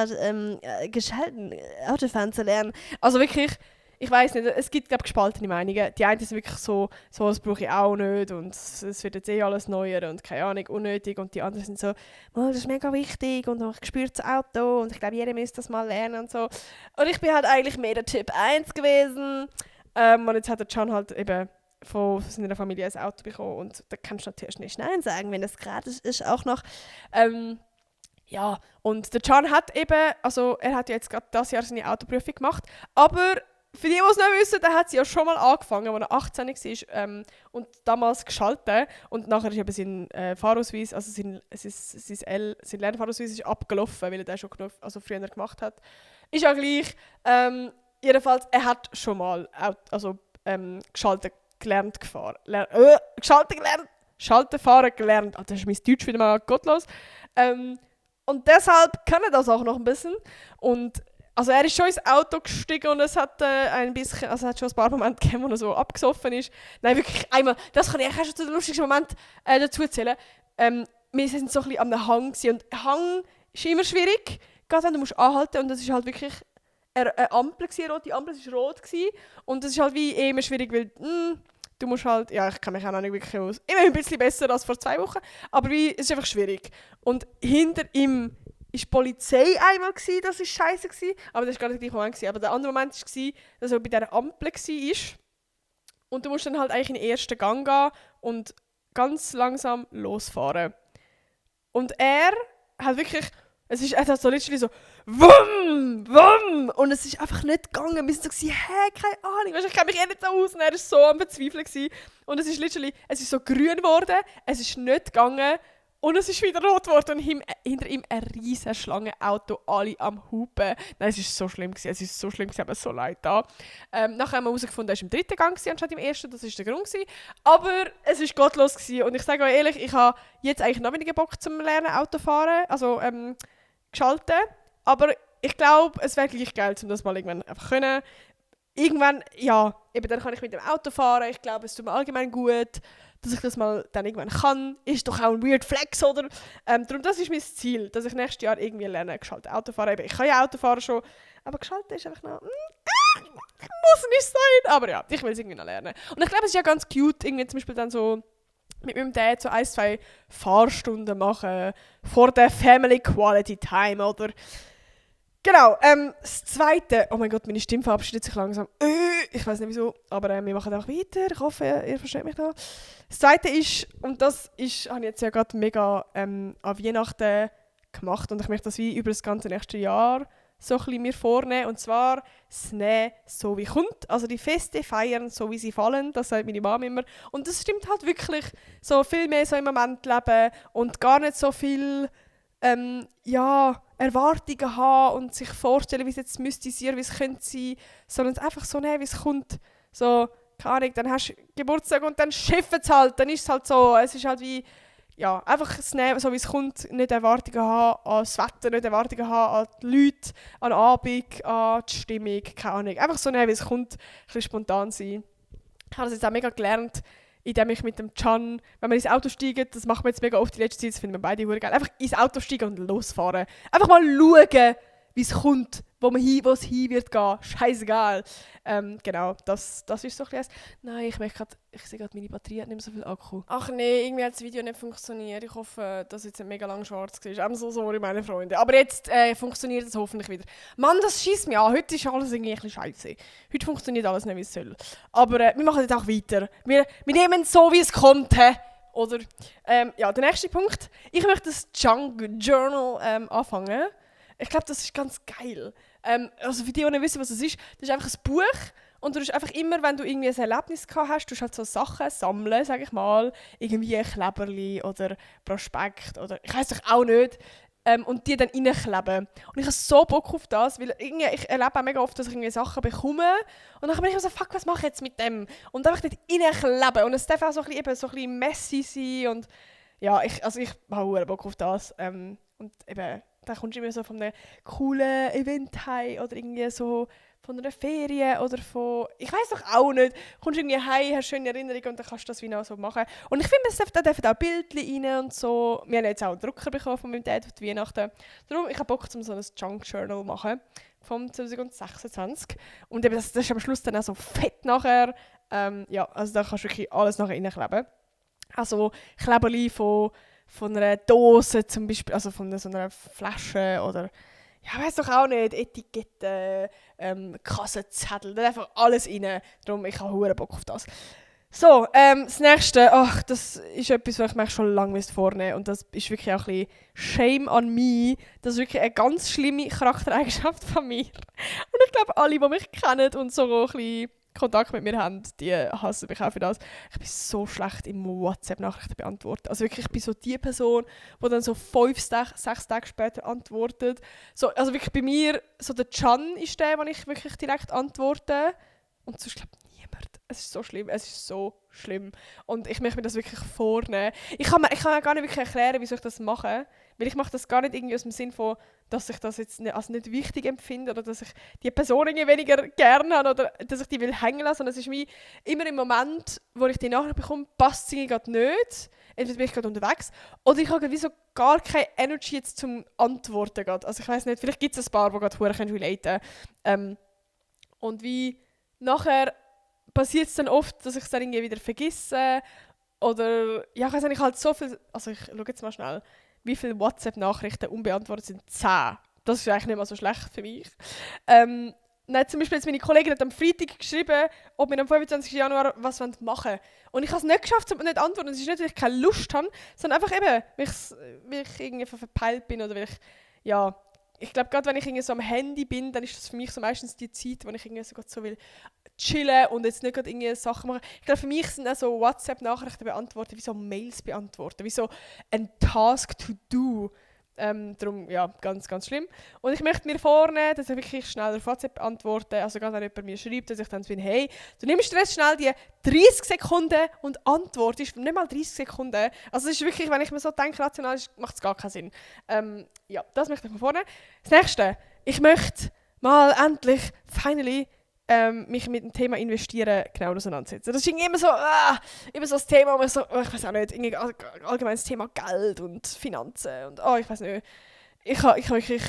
geschalten Autofahren zu lernen. Also wirklich... Ich weiss nicht, es gibt glaube gespaltene Meinungen. Die einen sind wirklich so das brauche ich auch nicht und es wird jetzt alles neuer und keine Ahnung, unnötig. Und die anderen sind so, oh, das ist mega wichtig und ich spüre das Auto und ich glaube, jeder müsste das mal lernen und so. Und ich bin halt eigentlich mehr der Typ 1 gewesen. Und jetzt hat der Can halt eben von seiner Familie ein Auto bekommen und da kannst du natürlich nicht Nein sagen, wenn das gratis ist auch noch. Ja, und der Can hat eben, also er hat ja jetzt gerade dieses Jahr seine Autoprüfung gemacht, aber für die es nicht wissen, der hat sie ja schon mal angefangen, als er 18 war und damals geschaltet. Und nachher ist eben sein Fahrausweis, also sein Lernfahrausweis ist abgelaufen, weil er den schon früher gemacht hat. Ist ja gleich. Jedenfalls, er hat schon mal geschaltet gelernt gefahren. Schalten fahren gelernt. Also das ist mein Deutsch wieder mal gottlos. Und deshalb kann er das auch noch ein bisschen. Und also er ist schon ins Auto gestiegen und es hat ein bisschen, also es hat schon ein paar Momente gegeben, wo er so abgesoffen ist. Nein, wirklich einmal, das kann ich eigentlich auch schon zu den lustigsten Momenten dazu erzählen. Wir sind so ein bisschen am Hang gewesen. Und Hang ist immer schwierig, gerade wenn du musst anhalten und das ist halt wirklich eine Ampel gewesen, rote Ampel, es war rot gewesen. Und das ist halt wie immer schwierig, weil du musst halt, ja, ich kann mich auch noch nicht wirklich aus, immer ein bisschen besser als vor 2 Wochen, aber es ist einfach schwierig. Und hinter ihm war die Polizei einmal, das war scheiße gewesen, aber das war gar nicht der gleiche Moment gewesen. Aber der andere Moment war, dass er bei dieser Ampel war und du musst dann halt eigentlich in den ersten Gang gehen und ganz langsam losfahren. Und er hat wirklich, er hat so literally so WUM! WUM! Und es ist einfach nicht gegangen. Wir sind so, keine Ahnung, weißt, ich kenne mich eh nicht so aus. Und er war so am Verzweifeln gewesen. Und es ist literally, es ist so grün geworden, es ist nicht gegangen und es ist wieder rot geworden. Und hinter ihm eine riesige Schlange Auto, alle am Hupen. Nein, es ist so schlimm gewesen, aber so leid da. Nachher haben wir herausgefunden, er war im 3. Gang gewesen, anstatt im 1. Das war der Grund gewesen. Aber es war gottlos gewesen. Und ich sage euch ehrlich, ich habe jetzt eigentlich noch weniger Bock zum Lernen Autofahren, also geschalten. Aber ich glaube, es wäre gleich geil, um das mal irgendwann einfach können. Irgendwann, ja, eben dann kann ich mit dem Auto fahren. Ich glaube, es tut mir allgemein gut, dass ich das mal dann irgendwann kann. Ist doch auch ein weird Flex, oder? Darum, das ist mein Ziel, dass ich nächstes Jahr irgendwie lerne, geschaltet Autofahren. Eben, ich kann ja Autofahren schon, aber geschaltet ist einfach noch, muss nicht sein. Aber ja, ich will es irgendwie noch lernen. Und ich glaube, es ist ja ganz cute, irgendwie zum Beispiel dann so mit meinem Dad so 1-2 Fahrstunden machen vor der Family Quality Time, oder? Genau, das Zweite, oh mein Gott, meine Stimme verabschiedet sich langsam. Ich weiß nicht wieso, aber wir machen einfach weiter. Ich hoffe, ihr versteht mich da. Das Zweite ist, und das habe ich jetzt ja gerade mega an Weihnachten gemacht und ich möchte das wie über das ganze nächste Jahr so ein bisschen mir vornehmen. Und zwar das Nehmen so wie kommt. Also die Feste feiern so wie sie fallen, das sagt meine Mama immer. Und das stimmt halt wirklich. So viel mehr so im Moment leben und gar nicht so viel Erwartungen haben und sich vorstellen, wie es jetzt müsste sein, wie es könnte sein, sondern es einfach so nehmen, wie es kommt. So, keine Ahnung, dann hast du Geburtstag und dann schiffen es halt, dann ist es halt so. Es ist halt wie, ja, einfach es nehmen, so wie es kommt, nicht Erwartungen haben an das Wetter, nicht Erwartungen haben an die Leute, an den Abend, an die Stimmung, keine Ahnung. Einfach so nehmen, wie es kommt, ein bisschen spontan sein. Ich habe das jetzt auch mega gelernt, indem ich mit dem Can, wenn wir ins Auto steigen, das machen wir jetzt mega oft in letzter Zeit, das finden wir beide geil, einfach ins Auto steigen und losfahren. Einfach mal schauen, wie es kommt, wo es hin wird gehen. Scheißegal. Genau, das ist so ein bisschen. Nein, ich sehe gerade, meine Batterie hat nicht mehr so viel Akku. Ach nee, irgendwie hat das Video nicht funktioniert. Ich hoffe, dass jetzt nicht mega lang schwarz war. I'm so sorry, meine Freunde. Aber jetzt funktioniert es hoffentlich wieder. Mann, das schießt mich an. Heute ist alles irgendwie ein bisschen scheiße. Heute funktioniert alles nicht, wie es soll. Aber wir machen jetzt auch weiter. Wir nehmen es so, wie es kommt. Oder? Ja, der nächste Punkt. Ich möchte das Junk Journal anfangen. Ich glaube, das ist ganz geil. Also für die nicht wissen, was es ist, das ist einfach ein Buch und du hast einfach immer, wenn du irgendwie ein Erlebnis gehabt hast, du halt so Sachen sammeln, sage ich mal, irgendwie ein Kleberli oder Prospekt oder ich weiß doch auch nicht, und die dann reinkleben. Und ich habe so Bock auf das, weil irgendwie, ich erlebe auch mega oft, dass ich irgendwie Sachen bekomme und dann bin ich so, fuck, was mache ich jetzt mit dem? Und einfach dort reinkleben und es darf auch so ein bisschen messy sein und ja, ich habe Bock auf das. Und eben, da kommst du immer so von einem coolen Event heim oder irgendwie so von einer Ferien oder von, ich weiß doch auch nicht, kommst irgendwie heim, hast schöne Erinnerungen und dann kannst du das wie noch so machen. Und ich finde, da dürfen auch Bildchen rein und so. Wir haben jetzt auch einen Drucker bekommen von meinem Dad auf die Weihnachten. Darum, ich habe Bock, so ein Junk Journal zu machen vom 2026. Und eben das ist am Schluss dann auch so fett nachher. Ja, also da kannst du wirklich alles nachher reinkleben. Also Kleberli von einer Dose zum Beispiel, also von so einer Flasche oder ja, weiß doch auch nicht, Etiketten, Kassenzettel, da einfach alles rein. Darum, ich habe verdammt Bock auf das. So, das Nächste, das ist etwas, was ich mir schon lange vornehmen und das ist wirklich auch ein bisschen Shame on me. Das ist wirklich eine ganz schlimme Charaktereigenschaft von mir. Und ich glaube, alle, die mich kennen und so ein bisschen Kontakt mit mir haben, die hassen mich auch für das. Ich bin so schlecht im WhatsApp-Nachrichten beantworten. Also wirklich, ich bin so die Person, die dann so 6 Tage später antwortet. So, also wirklich bei mir, so der Can ist der, den ich wirklich direkt antworte. Und sonst glaube ich niemand. Es ist so schlimm, es ist so schlimm. Und ich möchte mir das wirklich vornehmen. Ich kann mir gar nicht wirklich erklären, wieso ich das mache. Weil ich mache das gar nicht irgendwie aus dem Sinn von, dass ich das jetzt nicht, als nicht wichtig empfinde oder dass ich die Person irgendwie weniger gerne habe oder dass ich die will hängen lassen. Sondern es ist wie immer im Moment, wo ich die Nachricht bekomme, passt es irgendwie gerade nicht. Entweder bin ich gerade unterwegs oder ich habe so gar keine Energy jetzt zum Antworten gerade. Also ich weiß nicht, vielleicht gibt es ein paar, die gerade verdammt relaten können. Und wie nachher passiert es dann oft, dass ich es dann irgendwie wieder vergesse. Oder, ja, ich weiß nicht, halt so viel, also ich schaue jetzt mal schnell, wie viele WhatsApp-Nachrichten unbeantwortet sind. 10. Das ist eigentlich nicht mal so schlecht für mich. Nein, zum Beispiel jetzt meine Kollegin hat am Freitag geschrieben, ob wir am 25. Januar was machen wollen. Und ich habe es nicht geschafft, um nicht zu antworten. Es ist nicht, weil ich keine Lust habe, sondern einfach eben, weil ich irgendwie verpeilt bin oder weil ich, ja, ich glaube, gerade wenn ich irgendwie so am Handy bin, dann ist das für mich so meistens die Zeit, wo ich irgendwie so will chillen und jetzt nicht gerade irgendwie Sachen machen. Ich glaube, für mich sind auch so WhatsApp-Nachrichten beantworten, wie so Mails beantworten, wie so ein Task to do. Darum, ja, ganz, ganz schlimm. Und ich möchte mir vornehmen, dass ich wirklich schnell auf WhatsApp antworte, also gerade wenn jemand mir schreibt, dass ich dann so bin, hey, du nimmst dir jetzt schnell die 30 Sekunden und antwortest, nicht mal 30 Sekunden. Also es ist wirklich, wenn ich mir so denke, rational macht es gar keinen Sinn. Ja, das möchte ich mir vornehmen. Das Nächste, ich möchte mal endlich, finally, mich mit dem Thema Investieren genau auseinandersetzen. Das ist irgendwie immer so das Thema, wo man so, ich weiß auch nicht, irgendwie allgemein das Thema Geld und Finanzen und ich weiß nicht. Ich wirklich,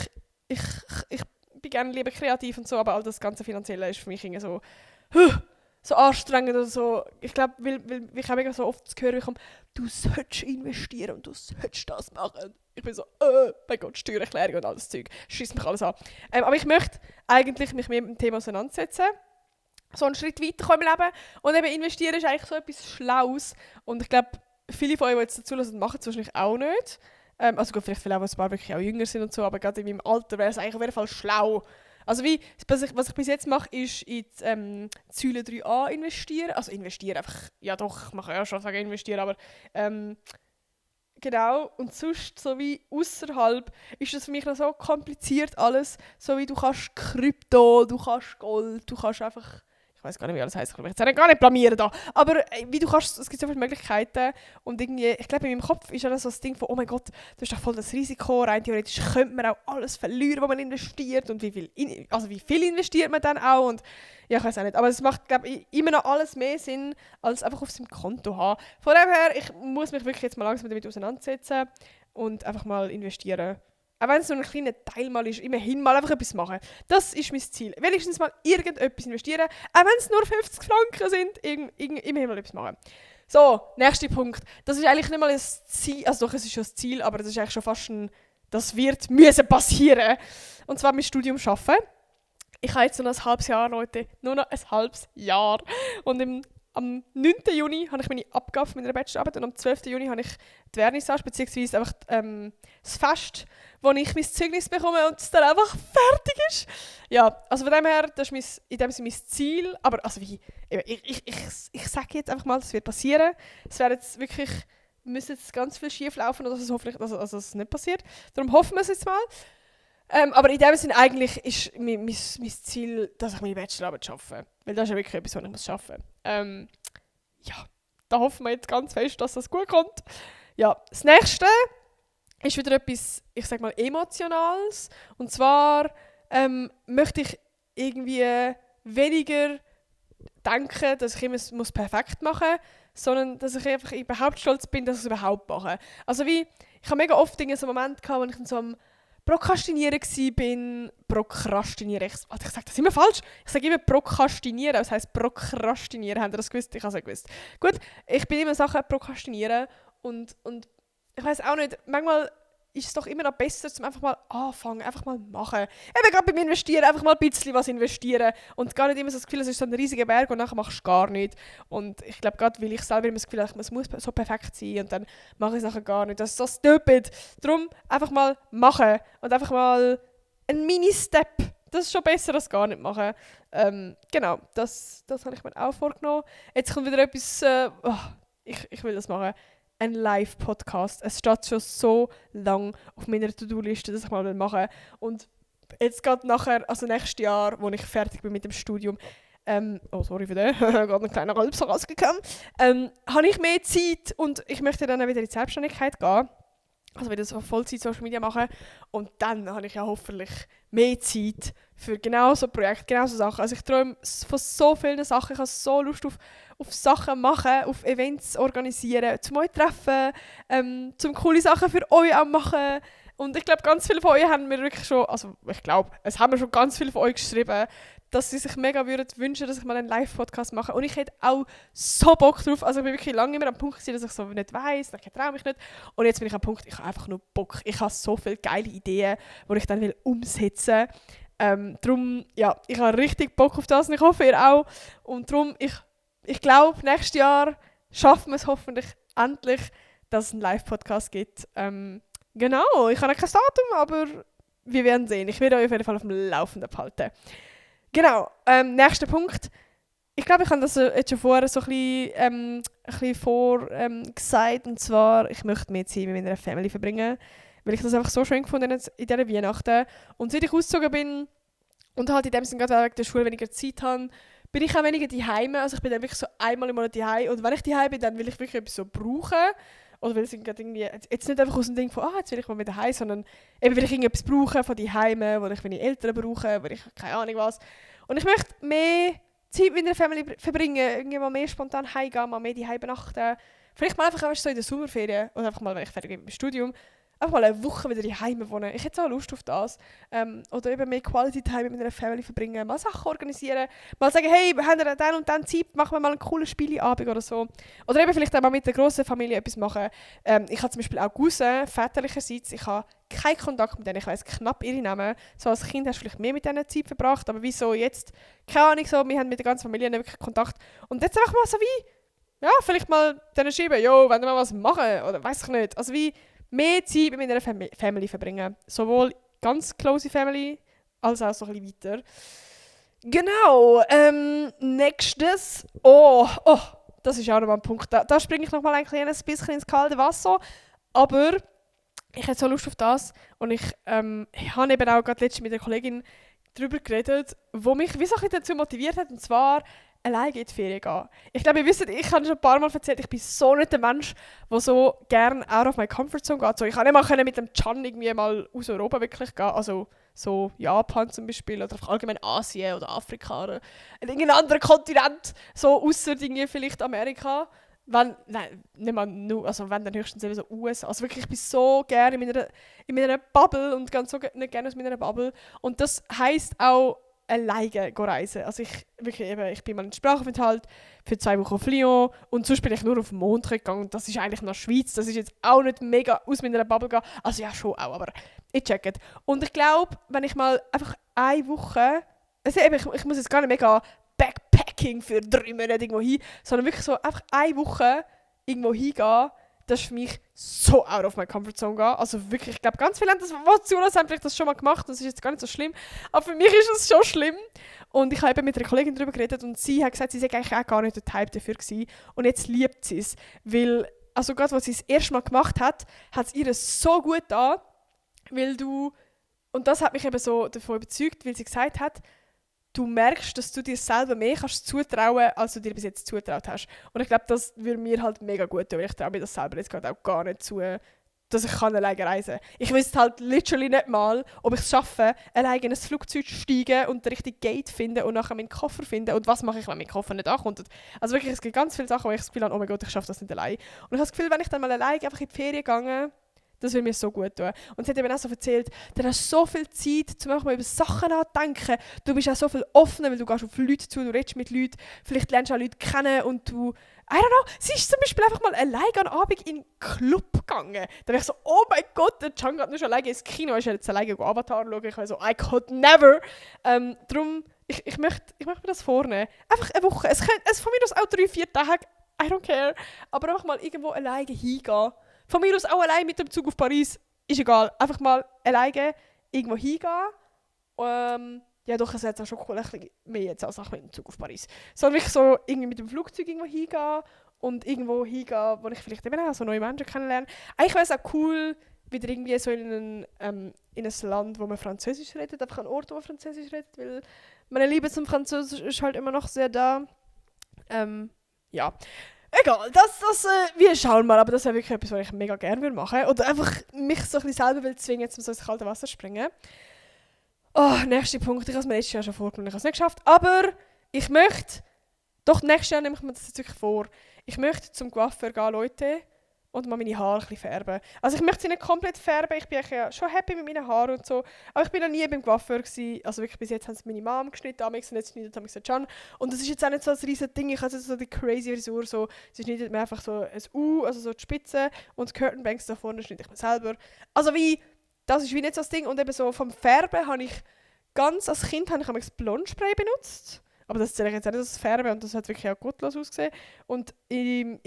ich bin gerne lieber kreativ und so, aber all das ganze Finanzielle ist für mich irgendwie so anstrengend oder so. Ich glaube, weil ich habe so oft das Gehör bekommen, du solltest investieren und du solltest das machen. Ich bin so, mein Gott, Steuererklärung und all das Zeug. Schießt mich alles an. Aber ich möchte eigentlich mich mehr mit dem Thema auseinandersetzen. So einen Schritt weiterkommen im Leben. Und eben investieren ist eigentlich so etwas Schlaues. Und ich glaube, viele von euch, die jetzt dazu hören, machen es wahrscheinlich auch nicht. Also gut, vielleicht viele auch, ein paar wirklich auch jünger sind und so, aber gerade in meinem Alter wäre es eigentlich auf jeden Fall schlau. Also was ich bis jetzt mache, ist in die Säule 3a investieren. Also investieren einfach, ja doch, ich mache ja schon sagen investieren, aber genau, und sonst, so wie außerhalb, ist das für mich noch so kompliziert alles. So wie du kannst Krypto, du kannst Gold, du kannst einfach, ich weiß gar nicht, wie alles heisst, ich will mich jetzt gar nicht blamieren da. Aber wie du kannst, es gibt so viele Möglichkeiten. Und irgendwie, ich glaube, in meinem Kopf ist ja so das Ding von, oh mein Gott, du hast doch voll das Risiko, rein theoretisch könnte man auch alles verlieren, was man investiert. Und wie viel investiert man dann auch. Und ja, ich weiß auch nicht. Aber es macht, glaube ich, immer noch alles mehr Sinn, als einfach auf seinem Konto haben. Von daher, ich muss mich wirklich jetzt mal langsam damit auseinandersetzen und einfach mal investieren. Auch wenn es nur ein kleiner Teil mal ist, immerhin mal einfach etwas machen. Das ist mein Ziel. Wenigstens mal irgendetwas investieren. Auch wenn es nur 50 Franken sind, immerhin mal etwas machen. So, nächster Punkt. Das ist eigentlich nicht mal ein Ziel, also doch, es ist schon ein Ziel, aber das ist eigentlich schon fast das müssen passieren. Und zwar mein Studium schaffen. Ich habe jetzt noch ein halbes Jahr, Leute. Nur noch ein halbes Jahr. Und am 9. Juni habe ich meine Abgabe meiner Bachelorarbeit und am 12. Juni habe ich die Vernissage, beziehungsweise einfach das Fest, wo ich mein Zeugnis bekomme und es dann einfach fertig ist. Ja, also von dem her, das ist in dem Sinne mein Ziel. Aber also ich sage jetzt einfach mal, das wird passieren. Es wird jetzt wirklich, müsste jetzt ganz viel schief laufen, dass es hoffentlich es nicht passiert. Darum hoffen wir es jetzt mal. Aber in dem Sinne eigentlich ist mein Ziel, dass ich meine Bachelorarbeit schaffe. Weil das ist ja wirklich etwas, was ich muss schaffen muss. Ja, da hoffen wir jetzt ganz fest, dass das gut kommt. Ja, das Nächste ist wieder etwas, ich sag mal, Emotionales. Und zwar möchte ich irgendwie weniger denken, dass ich immer perfekt machen muss, sondern dass ich einfach überhaupt stolz bin, dass ich es überhaupt mache. Also ich habe mega oft so einen Moment gehabt, wo ich in so einem Prokrastinieren war. Prokrastinieren. Ich sage das immer falsch. Ich sage immer Prokrastinieren, aber es heisst Prokrastinieren. Habt ihr das gewusst? Ich habe es nicht gewusst. Gut, ich bin immer Sachen Prokrastinieren und ich weiß auch nicht, manchmal ist es doch immer noch besser, zum einfach mal anfangen, einfach mal machen. Eben gerade beim Investieren, einfach mal ein bisschen was investieren und gar nicht immer so das Gefühl, es ist so ein riesiger Berg und nachher machst du gar nicht. Und ich glaube, gerade weil ich selber immer das Gefühl habe, es muss so perfekt sein und dann mache ich es nachher gar nicht. Das ist so stupid. Darum einfach mal machen und einfach mal ein Mini-Step. Das ist schon besser als gar nicht machen. Genau, das habe ich mir auch vorgenommen. Jetzt kommt wieder etwas, ich will das machen. Ein Live-Podcast. Es steht schon so lange auf meiner To-Do-Liste, dass ich mal machen will. Und jetzt geht nachher, also nächstes Jahr, wo ich fertig bin mit dem Studium, oh sorry für den, gerade ein kleiner Rülpser rausgekommen, habe ich mehr Zeit und ich möchte dann auch wieder in die Selbstständigkeit gehen. Also wieder so Vollzeit Social Media machen. Und dann habe ich ja hoffentlich mehr Zeit für genau so Projekte, genau so Sachen. Also ich träume von so vielen Sachen. Ich habe so Lust auf Sachen machen, auf Events organisieren, zum euch treffen, zum coole Sachen für euch auch machen. Und ich glaube, ganz viele von euch haben mir wirklich schon, also ich glaube, es haben mir schon ganz viele von euch geschrieben, dass sie sich mega würden wünschen, dass ich mal einen Live-Podcast mache. Und ich hätte auch so Bock drauf. Also ich bin wirklich lange immer am Punkt gewesen, dass ich so nicht weiss, ich traue mich nicht. Und jetzt bin ich am Punkt, ich habe einfach nur Bock. Ich habe so viele geile Ideen, die ich dann will umsetzen will. Darum, ja, ich habe richtig Bock auf das und ich hoffe, ihr auch. Und darum, ich glaube, nächstes Jahr schaffen wir es hoffentlich endlich, dass es einen Live-Podcast gibt. Genau, ich habe noch kein Datum, aber wir werden sehen. Ich werde euch auf jeden Fall auf dem Laufenden behalten. Genau, nächster Punkt. Ich glaube, ich habe das jetzt schon vorher so ein bisschen gesagt. Und zwar, ich möchte mehr Zeit mit meiner Family verbringen. Weil ich das einfach so schön gefunden habe in dieser Weihnachten. Und seit ich ausgezogen bin und halt in dem Sinne gerade wegen der Schule weniger Zeit habe, bin ich auch weniger daheim. Also ich bin dann wirklich so einmal im Monat daheim. Und wenn ich daheim bin, dann will ich wirklich etwas so brauchen. Oder will ich irgendwie, jetzt nicht einfach aus dem Ding von, jetzt will ich mal wieder daheim, sondern eben will ich irgendetwas brauchen von daheim, wo ich meine Eltern brauche, wo ich keine Ahnung was. Und ich möchte mehr Zeit mit der Family verbringen, irgendwie mal mehr spontan heimgehen, mal mehr daheim übernachten. Vielleicht mal einfach so in der Sommerferien oder einfach mal, wenn ich fertig bin mit dem Studium, einfach mal eine Woche wieder daheim wohnen. Ich hätte auch Lust auf das. Oder eben mehr Quality Time mit meiner Family verbringen, mal Sachen organisieren, mal sagen, hey, wir haben dann und dann Zeit, machen wir mal einen coolen Spieleabend oder so. Oder eben vielleicht auch mal mit der grossen Familie etwas machen. Ich habe zum Beispiel auch Cousins, väterlicherseits, ich habe keinen Kontakt mit denen, ich weiss knapp ihre Namen. So als Kind hast du vielleicht mehr mit denen Zeit verbracht, aber wieso jetzt, keine Ahnung, so, wir haben mit der ganzen Familie nicht wirklich Kontakt. Und jetzt einfach mal so wie, ja, vielleicht mal denen schreiben, jo, wenn wir mal was machen, oder weiß ich nicht. Also wie, mehr Zeit mit meiner Family verbringen. Sowohl ganz close Family, als auch so ein bisschen weiter. Genau, nächstes. Das ist auch noch mal ein Punkt. Da springe ich noch mal ein kleines bisschen ins kalte Wasser. Aber ich hätte so Lust auf das. Und ich habe eben auch gerade letztens mit einer Kollegin darüber geredet, wo mich wie so ein bisschen dazu motiviert hat. Und zwar, alleine in die Ferien gehen. Ich glaube, ihr wisst, ich habe schon ein paar Mal erzählt, ich bin so nicht der Mensch, der so gerne out of my comfort zone geht. So, ich kann nicht mal mit dem Chan irgendwie mal aus Europa wirklich gehen. Also so Japan zum Beispiel oder allgemein Asien oder Afrika oder irgendein anderer Kontinent. So ausser irgendwie vielleicht Amerika. Wenn dann höchstens eben so USA. Also wirklich, ich bin so gerne in meiner Bubble und ganz so nicht gerne aus meiner Bubble. Und das heisst auch, alleine reisen. Also ich bin mal in Sprachaufenthalt für 2 Wochen auf Lyon und sonst bin ich nur auf den Mond gegangen und das ist eigentlich nach Schweiz. Das ist jetzt auch nicht mega aus meiner Bubble gegangen. Also ja, schon auch, aber ich check it. Und ich glaube, wenn ich mal einfach eine Woche, also eben, ich muss jetzt gar nicht mega Backpacking für 3 Monate irgendwo hin, sondern wirklich so einfach eine Woche irgendwo hingehen, das ist für mich so out of my comfort zone gehen. Also wirklich, ich glaube, ganz viele haben das, was zuhören, haben vielleicht das schon mal gemacht. Das ist jetzt gar nicht so schlimm. Aber für mich ist es schon schlimm. Und ich habe eben mit einer Kollegin darüber geredet und sie hat gesagt, sie sei eigentlich auch gar nicht der Type dafür gewesen. Und jetzt liebt sie es. Weil, also gerade, als sie es erste Mal gemacht hat es ihr so gut getan, weil du, und das hat mich eben so davon überzeugt, weil sie gesagt hat, du merkst, dass du dir selber mehr kannst zutrauen, als du dir bis jetzt zutraut hast. Und ich glaube, das würde mir halt mega gut tun, weil ich traue mir das selber jetzt gerade auch gar nicht zu, dass ich alleine reisen kann. Ich wüsste halt literally nicht mal, ob ich es schaffe, alleine in ein Flugzeug zu steigen und den richtigen Gate finden und nachher meinen Koffer finden. Und was mache ich, wenn mein Koffer nicht ankommt? Also wirklich, es gibt ganz viele Sachen, wo ich das Gefühl habe, oh mein Gott, ich schaffe das nicht allein. Und ich habe das Gefühl, wenn ich dann mal alleine einfach in die Ferien gehe, das würde mir so gut tun. Und sie hat eben auch so erzählt, du hast so viel Zeit, zum Beispiel über Sachen nachdenken. Du bist auch so viel offener, weil du gehst auf Leute zu, du redest mit Leuten, vielleicht lernst du auch Leute kennen und du... I don't know, sie ist zum Beispiel einfach mal alleine am Abend in den Club gegangen. Da war ich so, oh mein Gott, der Can geht nicht schon alleine ins Kino, ist jetzt alleine Avatar schauen. Ich war so, I could never. Darum, ich möchte mir das vornehmen. Einfach eine Woche. Es von mir aus auch 3-4 Tage, I don't care. Aber einfach mal irgendwo alleine hingehen. Von mir aus auch allein mit dem Zug auf Paris. Ist egal. Einfach mal alleine irgendwo hingehen. Ja doch, es ist auch schon cool, ein bisschen mehr jetzt als mit dem Zug auf Paris. Sondern ich so irgendwie mit dem Flugzeug irgendwo hingehen und irgendwo hingehen, wo ich vielleicht eben auch so neue Menschen kennenlerne. Eigentlich wäre es auch cool, wieder irgendwie so in ein Land, wo man Französisch redet, einfach ein Ort, wo man Französisch redet, weil meine Liebe zum Französisch ist halt immer noch sehr da. Ja. Egal, wir schauen mal, aber das wäre wirklich etwas, was ich mega gerne machen würde. Oder einfach mich so ein bisschen selber zwingen, zum so ins kalte Wasser zu springen. Oh, nächster Punkt. Ich habe es mir letztes Jahr schon vorgenommen, ich habe es nicht geschafft. Aber ich möchte, doch nächstes Jahr nehme ich mir das jetzt wirklich vor, ich möchte zum Coiffeur gehen, Leute, und mal meine Haare ein bisschen färben. Also ich möchte sie nicht komplett färben, ich bin ja schon happy mit meinen Haaren und so, aber ich bin noch nie beim Coiffeur gewesen. Also wirklich bis jetzt haben sie meine Mom geschnitten, und jetzt schneidet sie Can. Und das ist jetzt auch nicht so ein riesiges Ding, ich habe jetzt so die crazy Frisur, so, sie schneidet mir einfach so ein U, also so die Spitze, und die Curtain da vorne schneide ich mir selber. Also wie, das ist wie nicht so das Ding. Und eben so vom Färben habe ich als Kind habe ich Blondspray benutzt. Aber das zähle ich jetzt auch nicht als Färben und das hat wirklich auch gottlos ausgesehen. Und in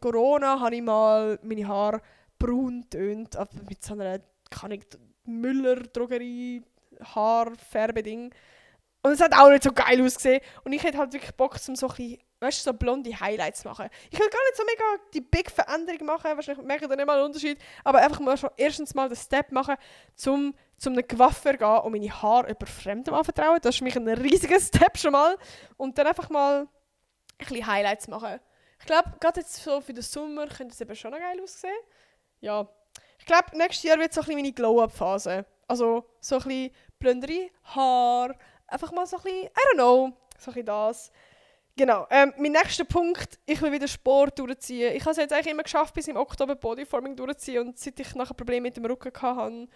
Corona habe ich mal meine Haare braun getönt, mit so einer Müller-Drogerie Haarfärbeding. Und es hat auch nicht so geil ausgesehen. Und ich hätte halt wirklich Bock, um so ein bisschen, weißt du, so blonde Highlights zu machen. Ich will gar nicht so mega die big Veränderung machen, wahrscheinlich merke ich da nicht mal einen Unterschied, aber einfach mal schon erstens mal den Step machen, zum einem Coiffeur gehen und meine Haare über Fremdem anvertrauen. Das ist für mich ein riesiger Step schon mal. Und dann einfach mal ein bisschen Highlights machen. Ich glaube, gerade jetzt so für den Sommer könnte es eben schon noch geil aussehen. Ja. Ich glaube, nächstes Jahr wird so ein bisschen meine Glow-Up-Phase. Also so ein bisschen blondere Haare. Einfach mal so ein bisschen, I don't know, so ein bisschen das. Genau, mein nächster Punkt, ich will wieder Sport durchziehen. Ich habe es jetzt eigentlich immer geschafft, bis im Oktober Bodyforming durchzuziehen. Und seit ich nachher Probleme mit dem Rücken hatte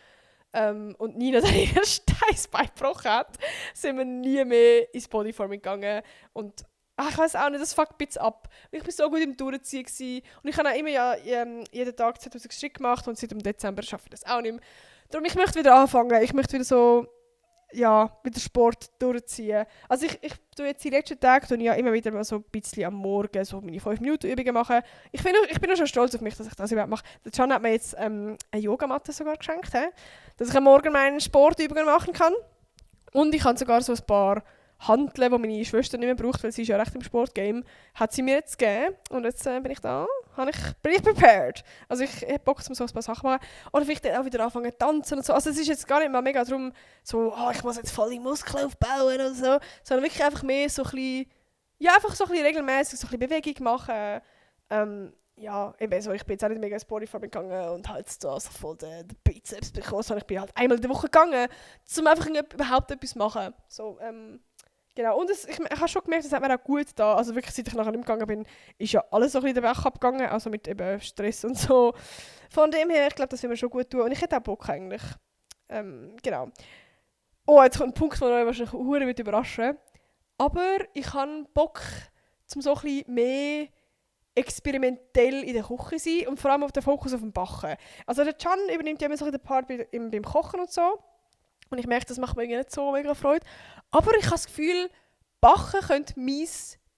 und Nina dann ihr Steißbein gebrochen hat, sind wir nie mehr ins Bodyforming gegangen. Und ich weiß auch nicht, das fuckt ein bisschen ab. Ich war so gut im Durchziehen gewesen. Und ich habe auch immer jeden Tag 2000 Schritte gemacht und seit dem Dezember schaffe ich das auch nicht mehr. Darum, ich möchte wieder anfangen. Ich möchte wieder so, ja, mit dem Sport durchziehen. Also ich tue jetzt die letzten Tage ja immer wieder mal so ein bisschen am Morgen so meine 5-Minuten-Übungen machen. Ich bin auch schon stolz auf mich, dass ich das überhaupt mache. Der Can hat mir jetzt eine Yogamatte sogar geschenkt, dass ich am Morgen meine Sportübungen machen kann. Und ich habe sogar so ein paar Hanteln, die meine Schwester nicht mehr braucht, weil sie ist ja recht im Sportgame, hat sie mir jetzt gegeben. Und jetzt bin ich da, bin ich prepared. Also ich habe Bock, um so ein paar Sachen zu machen. Oder vielleicht auch wieder anfangen zu tanzen und so. Also es ist jetzt gar nicht mal mega darum, so, ich muss jetzt voll die Muskeln aufbauen und so. Sondern wirklich einfach mehr so ein bisschen, ja, einfach so ein bisschen regelmäßig so ein bisschen Bewegung machen. Ja, eben so, ich bin jetzt auch nicht mega ins Bodyforming gegangen und halt so voll den Bizeps bekommen, sondern ich bin halt einmal in der Woche gegangen, um einfach überhaupt etwas zu machen. So, genau, und ich habe schon gemerkt, das hat mir auch gut da. Also wirklich, seit ich nachher nicht mehr gegangen bin, ist ja alles so ein bisschen den Weg abgegangen, also mit eben Stress und so. Von dem her, ich glaube, das wird mir schon gut tun und ich hätte auch Bock eigentlich. Genau. Oh, jetzt kommt ein Punkt, der euch wahrscheinlich verdammt überraschen. Aber ich habe Bock, um so ein bisschen mehr experimentell in der Küche sein und vor allem auf den Fokus auf dem Backen. Also der Can übernimmt ja immer so den Part beim Kochen und so. Und ich merke, das macht mir nicht so mega Freude. Aber ich habe das Gefühl, Backen könnte mein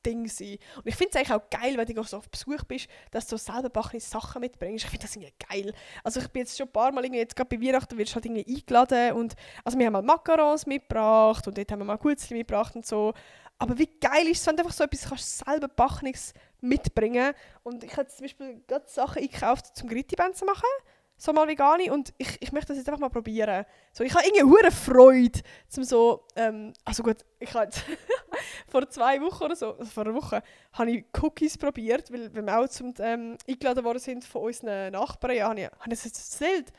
Ding sein. Und ich finde es eigentlich auch geil, wenn du so auf Besuch bist, dass du selber backene Sachen mitbringst. Ich finde das irgendwie geil. Also ich bin jetzt schon ein paar Mal, jetzt gerade bei Weihnachten wirst du halt irgendwie eingeladen. Und, also wir haben mal Macarons mitgebracht und dort haben wir mal Gutzli mitgebracht und so. Aber wie geil ist es, wenn du einfach so etwas kannst, selber Backenes mitbringen. Und ich habe zum Beispiel gerade Sachen eingekauft, zum Gritti-Band zu machen. So mal vegane und ich möchte das jetzt einfach mal probieren. So, ich habe irgendwie hure Freude, zum so, also gut, ich habe vor 2 Wochen oder so, also vor einer Woche, habe ich Cookies probiert, weil wir auch eingeladen worden sind von unseren Nachbarn. Ja, habe ich das jetzt erzählt?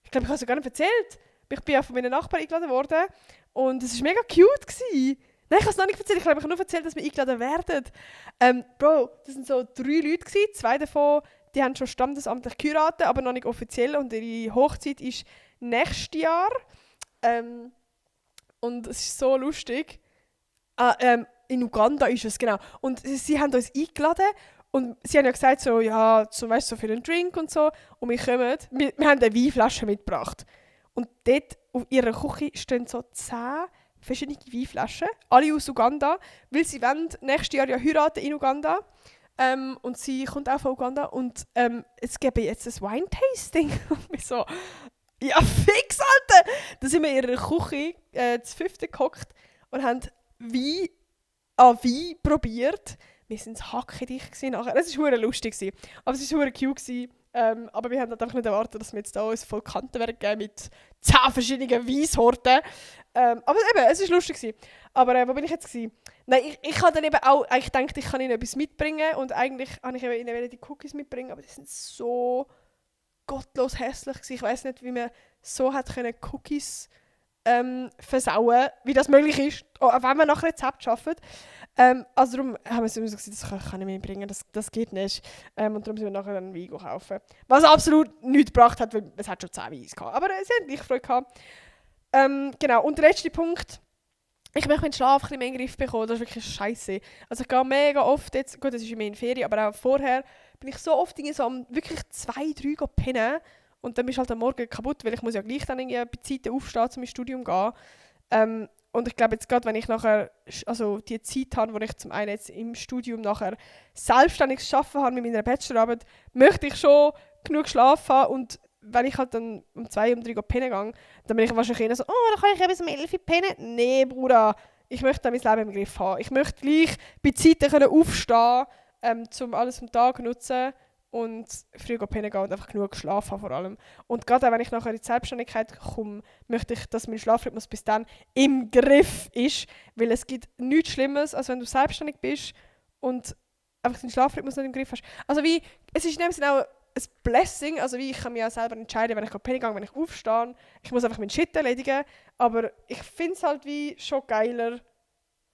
Ich glaube, ich habe es gar nicht erzählt. Ich bin ja von meinen Nachbarn eingeladen worden und es war mega cute gewesen. Nein, ich habe es noch nicht erzählt. Ich glaube, ich habe nur erzählt, dass wir eingeladen werden. Bro, das waren so 3 Leute gewesen. 2 davon, die haben schon standesamtlich geheiratet, aber noch nicht offiziell. Und ihre Hochzeit ist nächstes Jahr. Und es ist so lustig. In Uganda ist es, genau. Und sie haben uns eingeladen. Und sie haben ja gesagt, so, ja, weißt, so für einen Drink und so. Und wir kommen. Wir haben eine Weinflasche mitgebracht. Und dort auf ihrer Küche stehen so 10 verschiedene Weinflaschen, alle aus Uganda, weil sie wollen nächstes Jahr ja heiraten in Uganda. Und sie kommt auch von Uganda. Und es gäbe jetzt ein Wine-Tasting. Und wir so, ja fix, Alter! Da sind wir in ihrer Küche zu 5. gehockt und haben Wein an Wein probiert. Wir waren hackedicht nachher. Es war verdammt lustig. Aber es war verdammt cute. Aber wir haben halt einfach nicht erwartet, dass wir jetzt da uns voll Kanten werden geben mit 10 verschiedene Weissorten. Aber eben, es war lustig gewesen. Aber wo bin ich jetzt gewesen? Nein, ich habe dann eben auch eigentlich gedacht, ich kann ihnen etwas mitbringen. Und eigentlich wollte ich ihnen die Cookies mitbringen, aber die sind so gottlos hässlich gewesen. Ich weiss nicht, wie man so hat können Cookies versauen, wie das möglich ist, auch wenn man nach Rezept arbeitet. Also darum haben wir uns gesagt, das kann ich mir nicht bringen, das geht nicht. Und darum sind wir nachher einen Wein kaufen. Was absolut nichts gebracht hat, weil es hat schon 10 Weine gehabt. Aber sie hatten gleich Freude gehabt. Genau, und der letzte Punkt. Ich möchte meinen Schlaf ein bisschen mehr in den Griff bekommen, das ist wirklich scheiße. Also ich gehe mega oft jetzt, gut, das ist mehr in Ferien, aber auch vorher bin ich so oft so am wirklich 2, 3 pennen. Und dann bist du halt am Morgen kaputt, weil ich muss ja gleich dann irgendwie bei Zeiten aufstehen, um ins Studium zu gehen. Und ich glaube jetzt gerade, wenn ich nachher, also die Zeit habe, wo ich zum einen jetzt im Studium nachher selbstständig arbeiten habe mit meiner Bachelorarbeit, möchte ich schon genug schlafen. Und wenn ich halt dann um 2, um 3 pennen gehe, dann bin ich wahrscheinlich eher so, oh, dann kann ich ja bis um 11 pennen. Nee, Bruder, ich möchte dann mein Leben im Griff haben. Ich möchte gleich bei Zeiten aufstehen, um alles vom Tag zu nutzen. Und früh pennen gehen und einfach genug Schlaf haben vor allem. Und gerade auch wenn ich nachher in die Selbstständigkeit komme, möchte ich, dass mein Schlafrhythmus bis dann im Griff ist. Weil es gibt nichts Schlimmes, als wenn du selbstständig bist und einfach den Schlafrhythmus nicht im Griff hast. Also wie, es ist in dem Sinne auch ein Blessing, also wie ich kann mich auch selber entscheiden, wenn ich pennen gehe, wenn ich aufstehe. Ich muss einfach meinen Shit erledigen. Aber ich finde es halt wie schon geiler.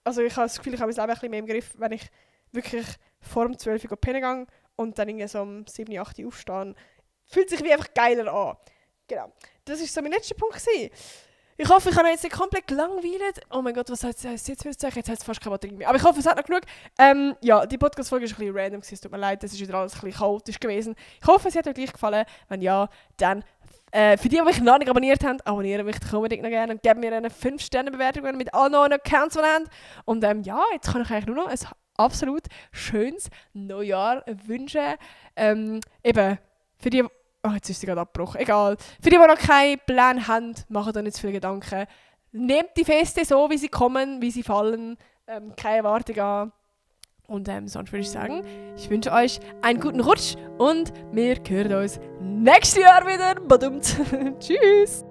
Also ich habe das Gefühl, ich habe mein Leben ein bisschen mehr im Griff, wenn ich wirklich vor dem 12 Uhr pennen gehe. Und dann irgendwie so um 7, 8 Uhr aufstehen. Fühlt sich wie einfach geiler an. Genau. Das war so mein letzter Punkt gewesen. Ich hoffe, ich habe jetzt nicht komplett gelangweilt. Oh mein Gott, was heißt es jetzt für ein Zeichen? Jetzt hat es fast keine Batterie mehr. Aber ich hoffe, es hat noch genug. Ja, die Podcast-Folge ist ein bisschen random gewesen. Es tut mir leid, das ist wieder alles ein bisschen chaotisch gewesen. Ich hoffe, es hat euch gleich gefallen. Wenn ja, dann für die mich noch nicht abonniert haben, abonnieren mich unbedingt noch gerne und geben mir eine 5-Sterne-Bewertung mit allen neuen Accounts, die ihr habt. Und ja, jetzt kann ich eigentlich nur noch ein absolut schönes Neujahr wünschen. Eben, für die... Oh, jetzt ist sie gerade abgebrochen. Egal. Für die noch keinen Plan haben, macht euch nicht zu viele Gedanken. Nehmt die Feste so, wie sie kommen, wie sie fallen. Keine Erwartung an. Und sonst würde ich sagen, ich wünsche euch einen guten Rutsch und wir hören uns nächstes Jahr wieder. Badumts. Tschüss.